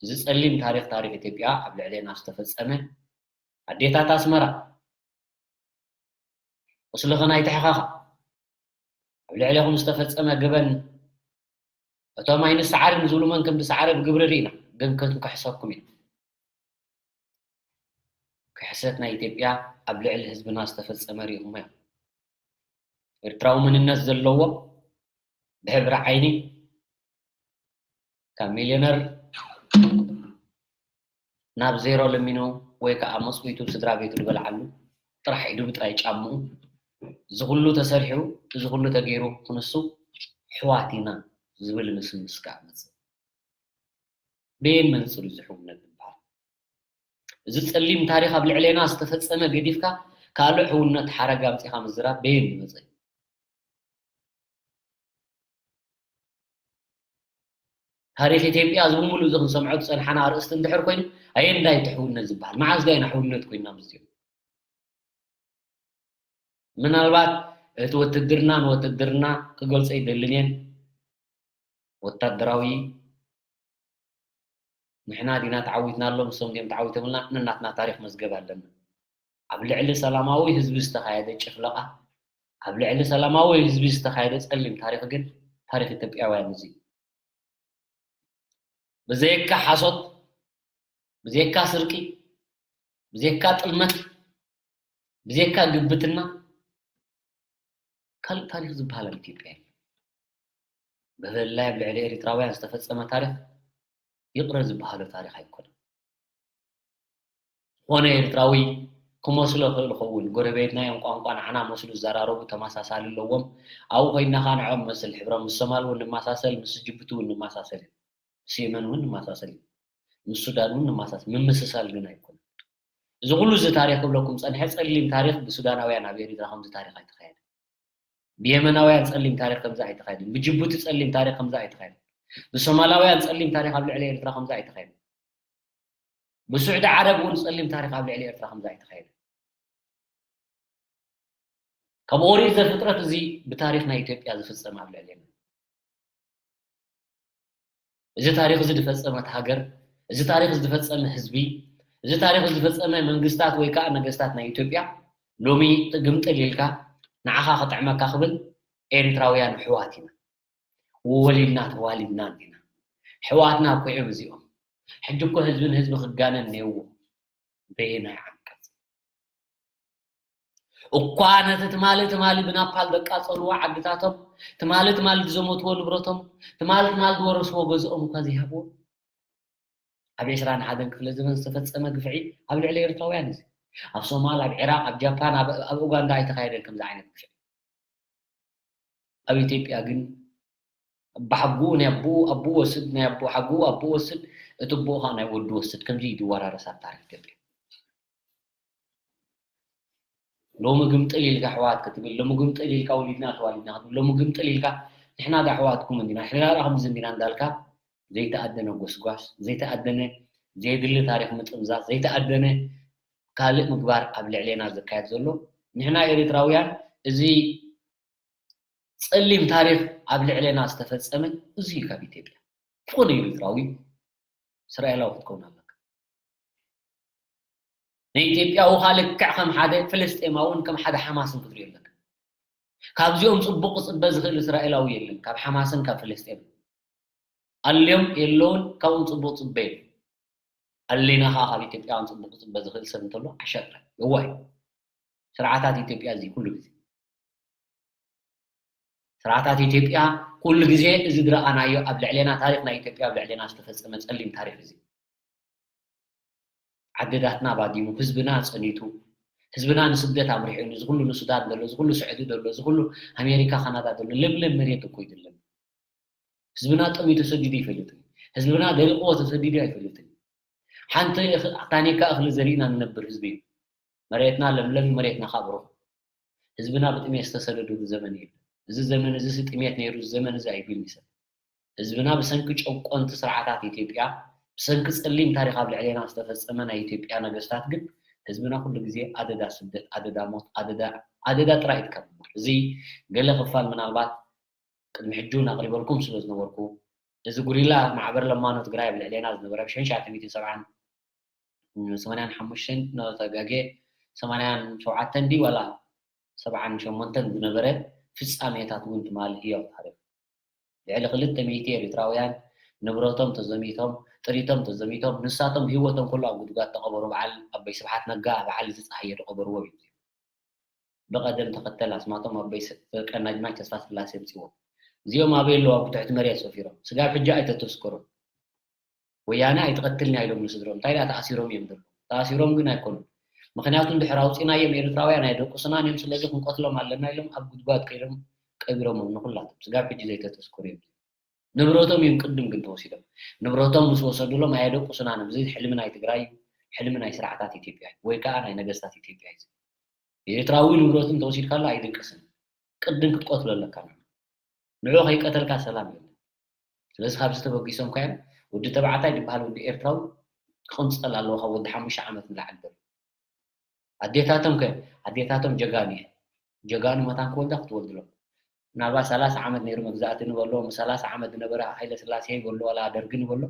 እዚ ጸሊም ታሪኽ ታሪኽ ኢትዮጵያ ኣብ ልዕሌና ዝተፈጸመ ኣዴታት ኣስመራ ቁስልኽን ኣይትሕኸኻ ኣብ ልዕሌኹም ዝተፈጸመ ገበን እቶም ኣይንሰዓርን ዝብሉ መን ከም ዝሰዓረ ብግብሪ ርኢና ግን ክንክሕሰኩም ኢና። ክሕሰት ናይ ኢትዮጵያ ኣብ ልዕሊ ህዝብና ዝተፈጸመ ርኢኹሞ እዮም። ኤርትራዊ መንነት ዘለዎ ብሕብሪ ዓይኒ ካብ ሚልዮነር ናብ ዜሮ ለሚኑ ወይ ከዓ መፅዊቱ ስድራ ቤቱ ዝበልዓሉ ጥራሕ ኢዱ ብጥራይ ጫምኡ እዚ ኩሉ ተሰሪሑ እዚ ኩሉ ተገይሩ ክንሱ ሕዋት ኢና ዝብል ምስምስ ከዓ መፅእ። በየን መንፅር እዩ ዝሕውነት ዝበሃል? እዚ ፀሊም ታሪክ ኣብ ልዕሌና ዝተፈፀመ ገዲፍካ ካልእ ሕውነት ሓረግ ኣምፂኻ ምዝራብ በየን ይመፀ? ታሪክ ኢትዮጵያ እዚ ብምሉእ እዚ ክንሰምዖ ዝፀንሓና ኣርእስቲ እንድሕር ኮይኑ ኣየንዳይ እቲ ሕውነት ዝበሃል? መዓዝ ዳይና ሕውነት ኮይና ምስዚኦም? ምናልባት እቲ ውትድርና ንውትድርና ክገልፆ ይደልን እየን። ወታደራዊ ንሕና ዲና ተዓዊትናሎም እሶም ድዮም ተዓዊቶምልና? ንናትና ታሪክ መዝገብ ኣለና። ኣብ ልዕሊ ሰላማዊ ህዝቢ ዝተኻየደ ጭፍለቃ፣ ኣብ ልዕሊ ሰላማዊ ህዝቢ ዝተኻየደ ፀሊም ታሪክ ግን ታሪክ ኢትዮጵያውያን እዚ ብዘየካ ሓሶት፣ ብዘየካ ስርቂ፣ ብዘየካ ጥልመት፣ ብዘየካ ግብትና ካልእ ታሪክ ዝበሃል ኣብ ኢትዮጵያ የለን። ብፍላይ ኣብ ልዕሊ ኤሪትራውያን ዝተፈጸመ ታሪክ ይቕረ ዝበሃሎ ታሪክ ኣይኮነን። ዝኾነ ኤርትራዊ ክመስሎ ክእል ኸውን፣ ጎረቤትና እዮም፣ ቋንቋ ንዓና መስሉ ዝዘራረቡ ተመሳሳሊ ኣለዎም። ኣብኡ ኮይንና ኸዓ ንዕኦም ንመስል፣ ሕብሮም ምስ ሶማል እውን ንመሳሰል፣ ምስ ጅቡቲ እውን ንመሳሰል፣ ምስ የመን እውን ንመሳሰል፣ ምስ ሱዳን እውን ንመሳሰል። ምምስሳል ግን ኣይኮነን። እዚ ኩሉ እዚ ታሪክ ክብለኩም ጸንሐ፣ ጸሊም ታሪክ ብሱዳናውያን ኣብ ኤሪትራ ከምዚ ታሪክ ኣይተኻየደን። ብየመናውያን ጸሊም ታሪክ ከምዚ ኣይተኻየደን። ብጅቡቲ ጸሊም ታሪክ ከምዚ ኣይተኻየደን። ብሶማላውያን ጸሊም ታሪክ ኣብ ልዕሊ ኤርትራ ከምዚ ኣይተኻየደን። ብስዑዲ ዓረብ እውን ጸሊም ታሪክ ኣብ ልዕሊ ኤርትራ ከምዚ ኣይተኻየደን። ካብ ኦሪት ዘፍጥረት እዚ ብታሪክ ናይ ኢትዮጵያ ዝፍጸም ኣብ ልዕሌና። እዚ ታሪክ እዚ ዝፈጸመት ሃገር፣ እዚ ታሪክ እዚ ዝፈጸመ ህዝቢ፣ እዚ ታሪክ እዚ ዝፈጸመ መንግስታት ወይ ከዓ ነገስታት ናይ ኢትዮጵያ ሎሚ ግምጥል ኢልካ ንዓኻ ክጥዕመካ ክብል ኤሪትራውያን ኣሕዋት ኢና። ወሊድና ተዋሊድና እንዲና። ኣሕዋትና እኮ እዮም እዚኦም። ሕጂ እኮ ህዝቢ ንህዝቢ ክጋነ እኒአዎ። በየናይ ዓንቀጽ? እኳ ነቲ ትማሊ ትማሊ ብናፓል ዘቃጸልዎ ዓድታቶም፣ ትማሊ ትማሊ ዝዘመትዎ ንብረቶም፣ ትማሊ ትማሊ ዝወረስዎ ገዝኦም እኳ ዘይሃብዎ። ኣብ ዕስራን ሓደን ክፍለ ዘመን ዝተፈጸመ ግፍዒ ኣብ ልዕሊ ኤርትራውያን እዚ። ኣብ ሶማል፣ ኣብ ዒራቕ፣ ኣብ ጃፓን፣ ኣብ፣ ኣብ ኡጋንዳ ኣይተኻየደን ከምዚ ዓይነት ግፍዒ። ኣብ ኢትዮጵያ ግን ኣቦሓጎኡ ናይ ኣቦኡ፣ ኣቦኡ ወስድ ናይ ኣቦሓጎኡ፣ ኣቦኡ ወስድ፣ እቲ ኣቦኡ ኸዓ ናይ ወዱ ወስድ። ከምዚ እዩ ዝወራረስ ኣብ ታሪክ ኢትዮጵያ። ሎሚ ግምጥል ኢልካ ኣሕዋት ክትብል፣ ሎሚ ግምጥል ኢልካ ወሊድና ተዋሊድና ክትብል፣ ሎሚ ግምጥል ኢልካ ንሕና ዶ ኣሕዋትኩም እንዲና፣ ንሕና ዶ ከምዚ እንዲና እንዳልካ ዘይተኣደነ ጎስጓስ፣ ዘይተኣደነ ዘየድሊ ታሪክ ምጥምዛዝ፣ ዘይተኣደነ ካልእ ምግባር ኣብ ልዕሌና ዝካየድ ዘሎ፣ ንሕና ኤሪትራውያን እዚ ጸሊም ታሪክ ኣብ ልዕሌና ዝተፈጸመ እዚ እዩ። ካብ ኢትዮጵያ ዝኾነ ኤሪትራዊ እስራኤላዊ ክትከውን ኣለካ። ንኢትዮጵያዊ ኸኣ ልክዕ ከም ሓደ ፍልስጤማውን ከም ሓደ ሓማስን ክትሪኦ ኣለካ። ካብዚኦም ጽቡቕ ክጽበ ዝኽእል እስራኤላዊ የለን፣ ካብ ሓማስን ካብ ፍልስጤምን። ኣልዮም የለውን፣ ካብኦም ጽቡቕ ጽበ የለን። ኣሊና ኸኣ ካብ ኢትዮጵያውያን ጽቡቕ ክጽበ ዝኽእል ሰብ እንተሎ ዓሻ ጥራይ። እዋይ፣ ስርዓታት ኢትዮጵያ እዚ ኩሉ ግዜ። ስርዓታት ኢትዮጵያ ኩሉ ግዜ እዚ ዝረኣናዮ ኣብ ልዕሌና ታሪኽ ናይ ኢትዮጵያ ኣብ ልዕሌና ዝተፈጸመ ጸሊም ታሪኽ እዚ። ዓድታትና ባዲሙ፣ ህዝብና ጸኒቱ፣ ህዝብና ንስደት ኣምሪሑ፣ እዚ ኩሉ ንሱዳን ዘሎ፣ እዚ ኩሉ ስዑዲ ዘሎ፣ እዚ ኩሉ ኣሜሪካ፣ ካናዳ ዘሎ፣ ለምለም መሬት እኮ እዩ ዘለና። ህዝብና ጠምዩ ተሰዲዱ ይፈልጥን እዩ። ህዝብና ደሪቕዎ ተሰዲዱ ኣይፈልጥን እዩ። ሓንቲ እኽ-፣ ታኒካ እኽሊ ዘሪእና ንነብር ህዝቢ እዩ። መሬትና ለምለም፣ መሬትና ካብ ሩቕ። ህዝብና ብጥሜት ዝተሰደደሉ ዘመን የለን። እዚ ዘመን እዚ ሲ ጥሜት ነይሩ፣ እዚ ዘመን እዚ ኣይብልን እዩ ሰብ። ህዝብና ብሰንኪ ጨቆንቲ ስርዓታት ኢትዮጵያ፣ ብሰንኪ ጸሊም ታሪኽ ኣብ ልዕሌና ዝተፈጸመ ናይ ኢትዮጵያ ነገስታት ግን ህዝብና ኩሉ ግዜ ኣደዳ ስደት፣ ኣደዳ ሞት፣ ኣደዳ ኣደዳ ጥራይ እዩ ዝከም። እዚ ገለ ክፋል ምናልባት ቅድሚ ሕጂ እውን ኣቕሪበልኩም ስለ ዝነበርኩ፣ እዚ ጉሪላ ማዕበር ለማኖ ትግራይ ኣብ ልዕሌና ዝነበረ ብ ሽሕን ትሽዓተ ሚእትን ሰብዓን ሰማንያን ሓሙሽተን ተጋጌ ሰማንያን ሸውዓተን ድዩ ዋላ ሰብዓን ሸሞንተን ዝነበረ ፍጻሜታት እውን ትማሊ ህያው ታሪኽ። ልዕሊ ክልተ ሚእቲ ኤሪትራውያን ንብረቶም ተዘሚቶም፣ ጥሪቶም ተዘሚቶም፣ ንሳቶም ህይወቶም ኩሉ ኣብ ጉድጓድ ተቐበሩ። በዓል ኣቦይ ስብሓት ነጋ፣ በዓል እዚ ፀሃየ ዝቐበርዎም እዮም። ብቐደም ተኸተል ኣስማቶም ኣቦይ ስ-፣ ቀናጅማች ተስፋ ስላሴ ኣምፅዎም። እዚኦም ኣበይ ኣለዉ? ኣብ ትሕቲ መሬት ሰፊሮም። ስጋብ ሕጂ ኣይተተስከሩን። ወያነ ኣይትቐትልን እያ ኢሎም ንስድሮም። እንታይ ደኣ ተኣሲሮም እዮም ዘለዉ። ተኣሲሮም ግን ኣይኮኑን። ምኽንያቱ እንድሕር ኣውፂናዮም ኤርትራውያን ኣየደቁስናን እዮም፣ ስለዚ ክንቀትሎም ኣለና ኢሎም ኣብ ጉድጓድ ከይዶም ቀቢሮሞም ንኹላቶም። ስጋብ ሕጂ ዘይተተስከሩ እዮም። ንብረቶም እዮም ቅድም ግን ተወሲዶም። ንብረቶም ምስ ወሰዱሎም ኣየደቁስናን እዮም። እዚ ሕልሚ ናይ ትግራይ እዩ፣ ሕልሚ ናይ ስርዓታት ኢትዮጵያ እዩ፣ ወይ ከዓ ናይ ነገስታት ኢትዮጵያ እዩ። ኤርትራዊ ንብረቱ እንተወሲድካሉ ኣይድቅስን። ቅድም ክትቀትሎ ኣለካ ንዑ። ንዑ ከይቀተልካ ሰላም የለን። ስለዚ ካብዚ ተበጊሶም ከ ወዲ ተባዕታይ ዝበሃል ወዲ ኤርትራዊ ክቕንጸል ኣለዎ ካብ ወዲ ሓሙሽተ ዓመት ንላዕሊ ዘሎ። ኣዴታቶም ከ? ኣዴታቶም ጀጋኑ እየን። ጀጋኑ መታን ክወልዳ ክትወልድሎም። ምናልባት ሰላሳ ዓመት ነይሩ መግዛእቲ ንበሎ፣ ምስ ሰላሳ ዓመት ዝነበረ ሃይለ ስላሴ ይበሎ፣ ዋላ ደርጊ ንበሎ፣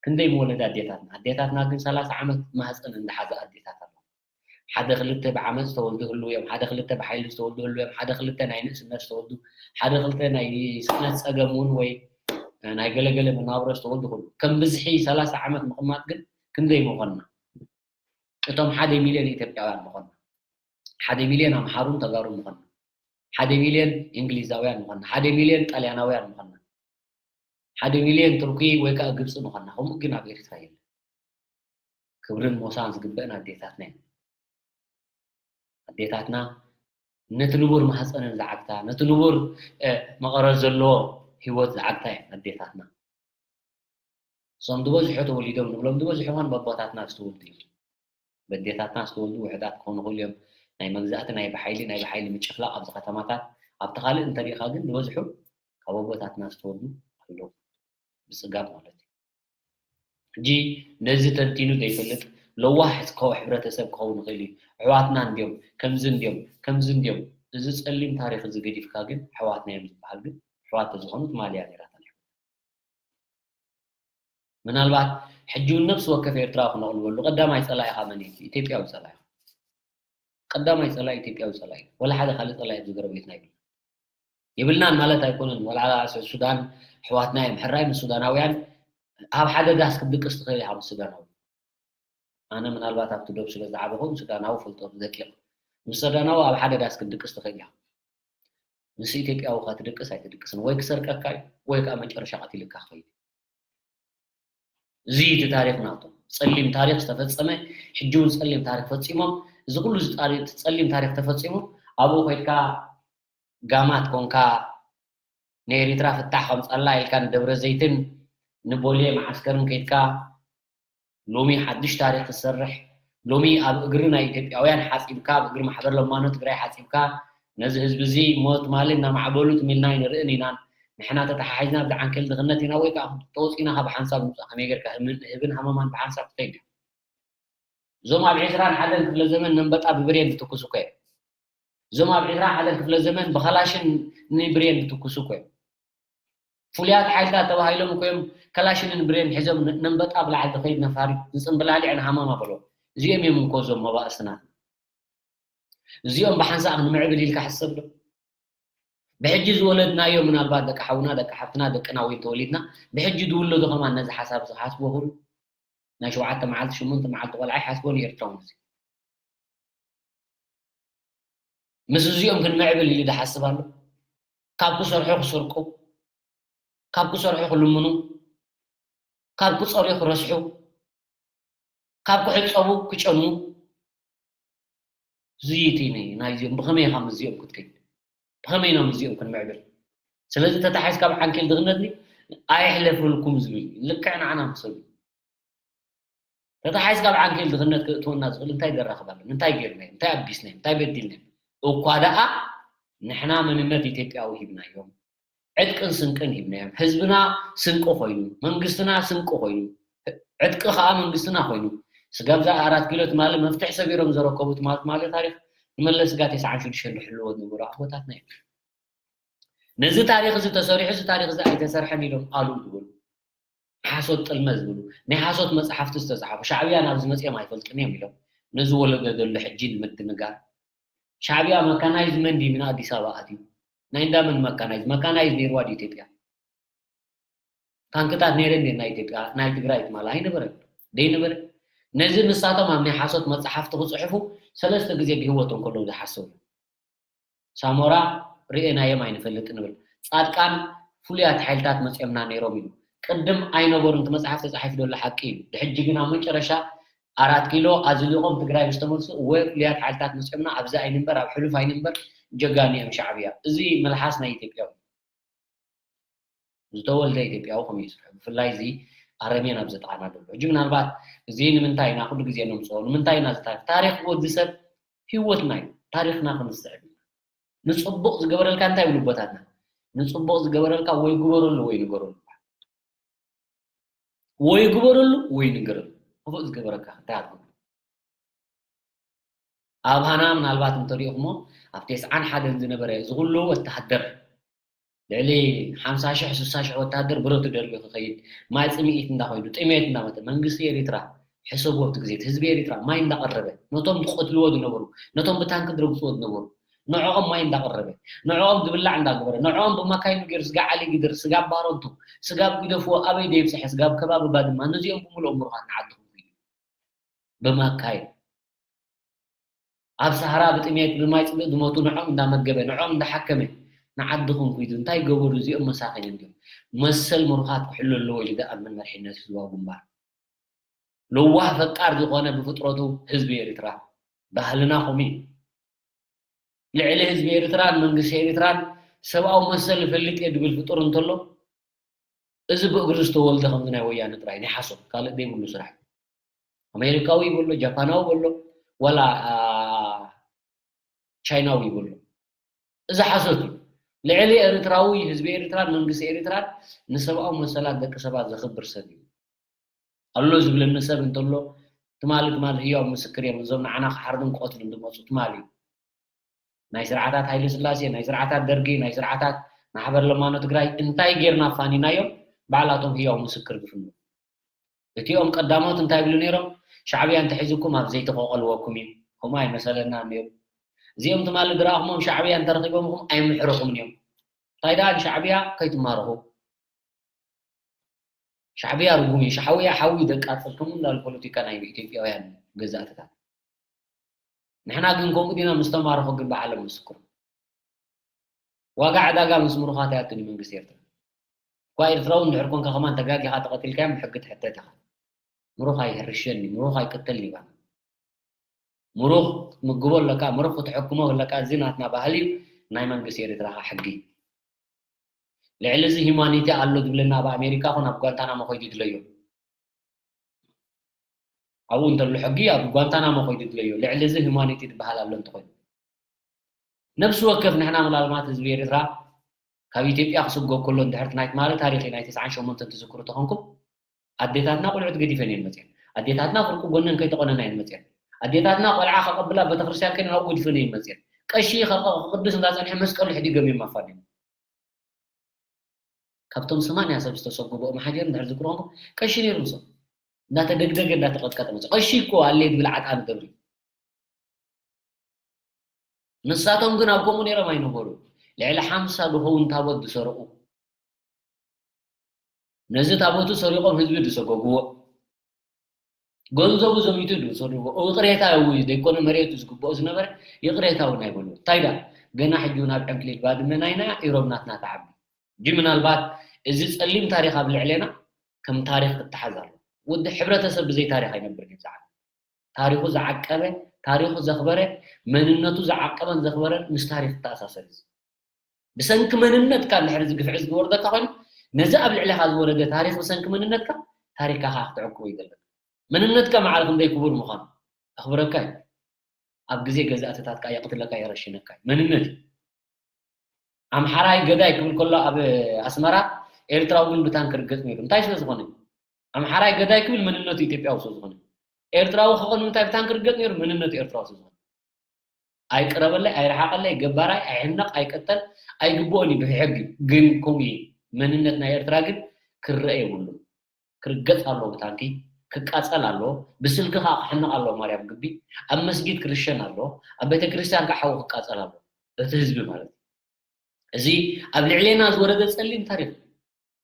ክንደይ ምወለዳ ኣዴታትና። ኣዴታትና ግን ሰላሳ ዓመት ማህፀን እንዳሓዛ ኣዴታት ኣለዋ። ሓደ ክልተ ብዓመፅ ዝተወልዱ ህልው እዮም፣ ሓደ ክልተ ብሓይሊ ዝተወልዱ ህልው እዮም፣ ሓደ ክልተ ናይ ንእስነት ዝተወልዱ፣ ሓደ ክልተ ናይ ስእነት ፀገም እውን ወይ ናይ ገለገለ መናብሮ ዝተወልዱ ህልው። ከም ብዝሒ ሰላሳ ዓመት ምቕማጥ ግን ክንደይ ምኾንና? እቶም ሓደ ሚልዮን ኢትዮጵያውያን ምኾንና፣ ሓደ ሚልዮን ኣምሓሩን ተጋሩን ምኾንና፣ ሓደ ሚልዮን እንግሊዛውያን ምኾንና፣ ሓደ ሚልዮን ጣልያናውያን ምኾንና፣ ሓደ ሚልዮን ቱርኪ ወይ ከዓ ግብፂ ምኾንና። ከምኡ ግን ኣብ ኤርትራ የለን። ክብርን ሞሳን ዝግበእን ኣዴታትና እየን። ኣዴታትና ነቲ ንቡር ማህፀነን ዝዓግታ፣ ነቲ ንቡር፣ እ፣ መቐረት ዘለዎ ህይወት ዝዓግታ እየን ኣዴታትና። እዞም ዝበዝሑ ተወሊዶም ንብሎም ዝበዝሑ ኸን በቦታትና ዝተወልዱ እዮም። በዴታትና ዝተወልዱ ውሕዳት ክኾኑ ይኽእሉ እዮም። ናይ መግዛእቲ፣ ናይ ብሓይሊ፣ ናይ ብሓይሊ ምጭፍላቕ ኣብዚ ከተማታት፣ ኣብቲ ካልእ እንተሪእኻ ግን ዝበዝሑ ካብ ኣቦታትና ዝተወልዱ ኣለዉ። ብፅጋብ ማለት እዩ። ሕጂ ነዚ ተንቲኑ ዘይፈልጥ ለዋህ ክኸው-፣ ሕብረተሰብ ክኸውን ይኽእል እዩ። ኣሕዋትና እንድዮም፣ ከምዚ እንድዮም፣ ከምዚ እንድዮም። እዚ ጸሊም ታሪኽ እዚ ገዲፍካ ግን ኣሕዋትና እዮም ዝበሃል ግን ኣሕዋት ተዝኾኑ ትማሊ እያ ነይራ ታሪኽ። ምናልባት ሕጂ እውን ነፍሲ ወከፍ ኤርትራዊ ክነቕልበሉ ቀዳማይ ጸላኢኻ መን እዩ? ኢትዮጵያዊ ጸላኢኻ። ቀዳማይ ጸላኢ ኢትዮጵያዊ ጸላኢ እዩ። ወላ ሓደ ካልእ ጸላኢ ኣብዚ ጎረቤትና የብልና። የብልናን ማለት ኣይኮነን። ወላ ሱ-፣ ሱዳን ኣሕዋትና እዮም። ሕራይ ምስ ሱዳናውያን ኣብ ሓደ ዳስ ክትድቅስ ትኽእል ኢኻ ምስ ሱዳናዊ። ኣነ ምናልባት ኣብቲ ዶብ ስለ ዝዓበኹ ሱዳናዊ ፈልጦ ደቂቕ። ምስ ሱዳናዊ ኣብ ሓደ ዳስ ክትድቅስ ትኽእል ኢኻ። ምስ ኢትዮጵያዊ ኸ ትድቅስ ኣይትድቅስን። ወይ ክሰርቀካ እዩ፣ ወይ ከዓ መጨረሻ ቀቲልካ ክኸይድ እዩ። እዚ እዩ እቲ ታሪኽ ናቶም። ጸሊም ታሪኽ ዝተፈጸመ፣ ሕጂ እውን ጸሊም ታሪኽ ፈጺሞም። እዚ ኩሉ እዚ ታሪ-፣ ጸሊም ታሪኽ ተፈጺሙ፣ ኣብኡ ኸይድካ ጋማት ኮንካ፣ ንኤሪትራ ፍታሕ ከምጻላ ኢልካ ንደብረ ዘይትን ንቦሌ መዓስከርን ከይድካ፣ ሎሚ ሓድሽ ታሪኽ ክትሰርሕ፣ ሎሚ ኣብ እግሪ ናይ ኢትዮጵያውያን ሓጺብካ፣ ኣብ እግሪ ማሕበር ለማኖ ትግራይ ሓጺብካ፣ ነዚ ህዝቢ እዚ ሞት ማሊ እናማዕበሉ ትም ኢልና ኣይንርእን ኢና። ንሕና ተተሓሒዝና ኣብዚ ዓንኬል ድኽነት ኢና ወይ ከዓ ተወጺእና ካብ ሓንሳብ ንውጻእ። ከመይ ጌርካ ህምን-፣ ህብን ሃመማን ብሓንሳብ ትኸይድ? እዞም ኣብ ዕስራን ሓደን ክፍለ ዘመን ነንበጣ ብብሬን ዝትኩሱ እኮ እዮም። እዞም ኣብ ዕስራን ሓደን ክፍለ ዘመን ብኸላሽን ንብሬን ዝትኩሱ እኮ እዮም። ፍሉያት ሓይልታት ተባሂሎም እኮ እዮም ከላሽንን ብሬን ሒዞም ነ-፣ ነንበጣ ኣብ ላዕሊ ዝኸይድ ነፋሪት ዝጽምብላሊዕን ሃመማ በሎ። እዚኦም እዮም እንኮ እዞም መባእስትና። እዚኦም ብሓንሳእ ክንምዕብል ኢልካ ሕሰብ ዶ? ብሕጂ ዝወለድናዮ ምናልባት ደቂ ሓውና፣ ደቂ ሓፍትና፣ ደቅና ወይ እንተወሊድና ብሕጂ ዝውለዱ ከማን ነዚ ሓሳብ እዚ ክሓስብዎ ይኽእሉ? ናይ ሸውዓተ መዓልቲ፣ ሽሙንተ መዓልቲ ቆልዓ ይሓስቦ ንኤርትራውነት። ምስ እዚኦም ክንምዕብል ኢሉ ዝሓስብ ኣሎ? ካብ ክሰርሑ ክሰርቁ፣ ካብ ክሰርሑ ክልምኑ፣ ካብ ክጸርዩ ክረስሑ፣ ካብ ክሕጸቡ ክጨኑ፣ እዚ እቲ ናይ-፣ ናይዚኦም ብኸመይ ኢኻ ምስዚኦም ክትከይድ? ብኸመይ ኢና ምስዚኦም ክንምዕብል? ስለዚ ተታሒዝካ ብዓንኬል ድኽነት ድዩ? ኣይሕለፈልኩም ዝብል እዩ። ልክዕ ንዓና ምሰሉ። ተታሒዝካ ብዓንኬል ድኽነት ክእትወና ዝኽእል እንታይ ዘራኽብ ኣለና? እንታይ ጌርናዮም? እንታይ ኣቢስናዮም? እንታይ በዲልናዮም? እኳ ደኣ ንሕና መንነት ኢትዮጵያዊ ሂብናዮም። ዕጥቅን ስንቅን ሂብናዮም። ህዝብና ስንቂ ኮይኑ፣ መንግስትና ስንቂ ኮይኑ፣ ዕጥቂ ከኣ መንግስትና ኮይኑ፣ ስጋብ እዛ ኣራት ኪሎ ትማሊ መፍትሒ ሰቢሮም ዘረከቡ ትማሊ ትማሊ ታሪኽ ንመለስ ስጋ ተስዓን ሽዱሽተን ዝሕልዎ ዝነበሩ ኣቦታትና እዮም። ነዚ ታሪኽ እዚ ተሰሪሑ፣ እዚ ታሪኽ እዚ ኣይተሰርሐን ኢሎም ኣሉ ዝበሉ፣ ሓሶት ጥልመ ዝብሉ፣ ናይ ሓሶት መጽሓፍቲ ዝተጻሓፉ፣ ሻዕብያ ናብዚ መጺኦም ኣይፈልጡን እዮም ኢሎም ነዚ ወለዶ ዘሎ ሕጂ ንምድንጋር። ሻዕብያ መካናይዝ መን ድዩ ንኣዲስ ኣበባ ኣትዩ? ናይ እንዳ መን መካናይዝ? መካናይዝ ነይርዋ ድዩ ኢትዮጵያ? ታንክታት ነይረን ድየን ናይ ኢትዮጵያ? ናይ ትግራይ ትማሊ ኣይነበረን። ደይነበረ? ነዚ ንሳቶም ኣብ ናይ ሓሶት መጽሓፍቲ ክጽሕፉ ሰለስተ ግዜ ብህይወቶም ከለዉ ዝሓሰቡ። ሳሞራ ርእናዮም ኣይንፈልጥ ንብል። ጻድቃን ፍሉያት ሓይልታት መጺኦምና ነይሮም ኢሉ። ቅድም ኣይነበሩን፣ እቲ መጽሓፍ ተጻሒፉ ዘሎ ሓቂ እዩ። ብሕጂ ግን ኣብ መጨረሻ ኣራት ኪሎ ኣዝሊቖም ትግራይ ምስ ተመልሱ፣ ወይ ፍሉያት ሓይልታት መጺኦምና ኣብዚ ኣይንንበር፣ ኣብ ሕሉፍ ኣይንንበር፣ ጀጋኑ እዮም ሻዕብያ። እዚ መልሓስ ናይ ኢትዮጵያዊ። ዝተወልደ ኢትዮጵያዊ ከምኡ እዩ ዝስርሑ። ብፍላይ እዚ ኣረሜን ኣብ ዘጥቓና ዘሎ። ሕጂ ምናልባት እዚ ንምንታይ ኢና ኩሉ ግዜ ነምፅኦ? ንምንታይ ኢና እዚ ታሪኽ? ታሪኽ ወዲ ሰብ ህይወትና እዩ። ታሪኽና ክንስዕብ ኢና። ንፅቡቕ ዝገበረልካ እንታይ ይብሉ ኣቦታትና? ንፅቡቕ ዝገበረልካ ወይ ግበረሉ ወይ ንገረሉ። ወይ ግበረሉ ወይ ንገረሉ። ክፉእ ዝገበረካ እንታይ ኣትገብሮ? ኣብሃና ምናልባት እንተሪእኹሞ ኣብ ተስዓን ሓደን ዝነበረ እዚ ኩሉ ወተሃደር ልዕሊ ሓምሳ ሽሕ ስሳ ሽሕ ወተሃደር ብረቱ ደርብዩ ክኸይድ ማይ ፅምኢት እንዳኸይዱ ጥሜት እንዳመጠ መንግስቲ ኤሪትራ ሕሰብዎ ኣብቲ ግዜ እቲ ህዝቢ ኤሪትራ ማይ እንዳቐረበ ነቶም ዝቐትልዎ ዝነበሩ ነቶም ብታንኪ ዝረግፅዎ ዝነበሩ ንዕኦም ማይ እንዳቐረበ ንዕኦም ዝብላዕ እንዳገበረ ንዕኦም ብማካይኑ ገይሩ ስጋ ዓሊ ግድር ስጋ ባረንቱ ስጋ ኣብ ጊደፍዎ ኣበይ ደይብፅሐ ስጋ ኣብ ከባቢ ባድማ ነዚኦም ብምልኦም ምሩኻት ንዓድኹም ብማካይ ኣብ ሰሃራ ብጥሜት ብማይ ፅምእ ዝሞቱ ንዖም እንዳመገበ ንዖም እንዳሓከመ ንዓድኹም ኩይዱ እንታይ ገበሩ እዚኦም መሳኺን እንዲዮም መሰል ምሩኻት ክሕሉ ኣለዎ ኢሉ ዝኣምን መርሒነት ህዝባዊ ግንባር ለዋህ ፈቃር ዝኾነ ብፍጥረቱ ህዝቢ ኤርትራ ባህልና ኹም እዩ ልዕሊ ህዝቢ ኤርትራን መንግስቲ ኤርትራን ሰብኣዊ መሰል ይፈልጥ እየ ድብል ፍጡር እንተሎ እዚ ብእግሪ ዝተወልደ ከምዚ ናይ ወያነ ጥራይ ናይ ሓሶት ካልእ ዘይብሉ ስራሕ ኣሜሪካዊ ይበሎ ጃፓናዊ በሎ ዋላ ቻይናዊ ይበሎ እዚ ሓሶት እዩ ልዕሊ ኤርትራዊ ህዝቢ ኤርትራን መንግስቲ ኤርትራን ንሰብኣዊ መሰላት ደቂ ሰባት ዘኽብር ሰብ እዩ ኣሎ ዝብለኒ ሰብ እንተሎ ትማሊ ትማሊ ህያው ምስክር እዮም እዞም ንዓና ክሓርዱን ክቐትሉን ዝመፁ ትማሊ ናይ ስርዓታት ሃይለ ስላሴ ናይ ስርዓታት ደርጊ ናይ ስርዓታት ማሕበር ለማኖ ትግራይ እንታይ ጌርና ኣፋኒናዮም ባዕላቶም ህያው ምስክር ዝፍኑ እቲኦም ቀዳሞት እንታይ ይብሉ ነይሮም ሻዕብያ እንተሒዙኩም ኣብ ዘይተቆቀልወኩም እዩ ከምኡ ኣይመሰለና ነይሩ እዚኦም ትማሊ ዝረኣኹሞም ሻዕብያ እንተረኺቦምኹም ኣይምሕርኹምን እዮም እንታይ ደኣ ንሻዕብያ ከይትማረኹ ሻዕብያ ርጉም እዩ ሻዕብያ ሓዊ ደቃፅል ከምኡ እንዳሉ ፖለቲካ ናይ ኢትዮጵያውያን ገዛእትታት ንሕና ግን ከምኡ ዲና ምስ ተማረኹ ግን ብዓለም ምስክሩ ዋጋ ዕዳጋ ምስ ምሩኻት ኣያቱን መንግስቲ ኤርትራ እኳ ኤርትራዊ እንድሕር ኮንካ ከማን ተጋጊኻ ተቐቲልካዮም ብሕጊ ትሕተት ኢኻ ምሩኽ ኣይሕርሸኒ ምሩኽ ኣይቅተልኒ ይባል ምሩኽ ትምግቦ ኣለካ ምሩኽ ክትሕክሞ ኣለካ እዚ ናትና ባህሊ እዩ ናይ መንግስቲ ኤርትራ ኸዓ ሕጊ እዩ ልዕሊ እዚ ሂማኒቲ ኣሎ ዝብለና ኣብ ኣሜሪካ ኹን ኣብ ጓንታናሞ ከይዱ ይድለዮ ኣብኡ እንተሎ ሕጊ ኣብ ጓንታናሞ ከይዱ ይድለዮ ልዕሊ እዚ ሂማኒቲ ዝበሃል ኣሎ እንተኾይኑ ነብሲ ወከፍ ንሕና ምናልባት ህዝቢ ኤርትራ ካብ ኢትዮጵያ ክስጎ ከሎ እንድሕር ናይ ትማሊ ታሪኽ ናይ ተስዓን ሸሞንተን ትዝክሩ ተኾንኩም ኣዴታትና ቆልዑት ገዲፈን እየን መፅየን ኣዴታትና ፍርቂ ጎነን ከይተቆነና እየን መፅየን ኣዴታትና ቆልዓ ከቐብላ ቤተክርስትያን ከይነን ኣብኡ ገዲፈን እየን መፅየን ቀሺ ክቕድስ እንዳፀንሐ መስቀሉ ሕዲጎም እዮም ኣፋንዮም ካብቶም ሰማንያ ሰብ ዝተሰጎቦ እምሓጀር እንድሕር ዝክሩ ኮንኩም ቀሺ ነይሩ ምሶም እንዳተደግደገ እንዳተቐጥቀጠ መፅኡ ቀሺ እኮ ኣለ ዝብል ዓጣን ገብሪ ንሳቶም ግን ኣብ ከምኡ ነይሮም ኣይነበሩ ልዕሊ ሓምሳ ዝኸውን ታቦት ዝሰረቑ ነዚ ታቦቱ ሰሪቖም ህዝቢ ዝሰጎግዎ ገንዘቡ ዘሚቱ ዝሰድዎ ይቕሬታ እዩ ዘይኮነ መሬቱ ዝግብኦ ዝነበረ ይቕሬታ እውን ኣይበሉ እንታይ ዳ ገና ሕጂ እውን ኣብ ዕንክሊል ባድመ ናይና ኢሮብ ናትና ተዓቢ ሕጂ ምናልባት እዚ ጸሊም ታሪኽ ኣብ ልዕሌና ከም ታሪኽ ክተሓዝ ኣሎ ወዲ ሕብረተሰብ ብዘይ ታሪኽ ኣይነብርን እዩ ዝዓቢ ታሪኹ ዝዓቀበ ታሪኹ ዘኽበረ መንነቱ ዝዓቀበን ዘኽበረን ምስ ታሪኽ ክተኣሳሰር እዩ ብሰንኪ መንነትካ እንድሕር እዚ ግፍዒ ዝወርደካ ኮይኑ ነዚ ኣብ ልዕሌኻ ዝወረደ ታሪኽ ብሰንኪ መንነትካ ታሪኽካ ከዓ ክትዕቅቦ ይደለካ መንነትካ ማዕረ ክንደይ ክቡር ምዃኑ ኣኽብረካ እዩ ኣብ ግዜ ገዛእትታት ከዓ የቕትለካ የረሽነካ እዩ መንነት እዩ ኣምሓራይ ገዳይ ክብል ከሎ ኣብ ኣስመራ ኤርትራዊ ግን ብታንክ ርገጽ ነይሩ እንታይ ስለ ዝኾነ ኣምሓራይ ገዳይ ክብል መንነቱ ኢትዮጵያዊ ስለ ዝኾነ ኤርትራዊ ክኾን እንታይ ብታን ክርገጥ ነይሩ? መንነቱ ኤርትራዊ ስለ ዝኾነ። ኣይቅረበለይ፣ ኣይረሓቐለይ፣ ገባራይ፣ ኣይሕነቕ፣ ኣይቀተል፣ ኣይግብኦን እዩ ብሕጊ። ግን ከምኡ እዩ። መንነት ናይ ኤርትራ ግን ክረአ የብሉን። ክርገጽ ኣለዎ ብታንኪ፣ ክቃጸል ኣለዎ፣ ብስልኪ ከኣ ክሕነቕ ኣለዎ ማርያም ግቢ፣ ኣብ መስጊድ ክርሸን ኣለዎ፣ ኣብ ቤተ ክርስቲያን ከኣ ሓዊ ክቃጸል ኣለዎ። እቲ ህዝቢ ማለት እዩ። እዚ ኣብ ልዕሌና ዝወረደ ጸሊም ታሪኽ እዩ።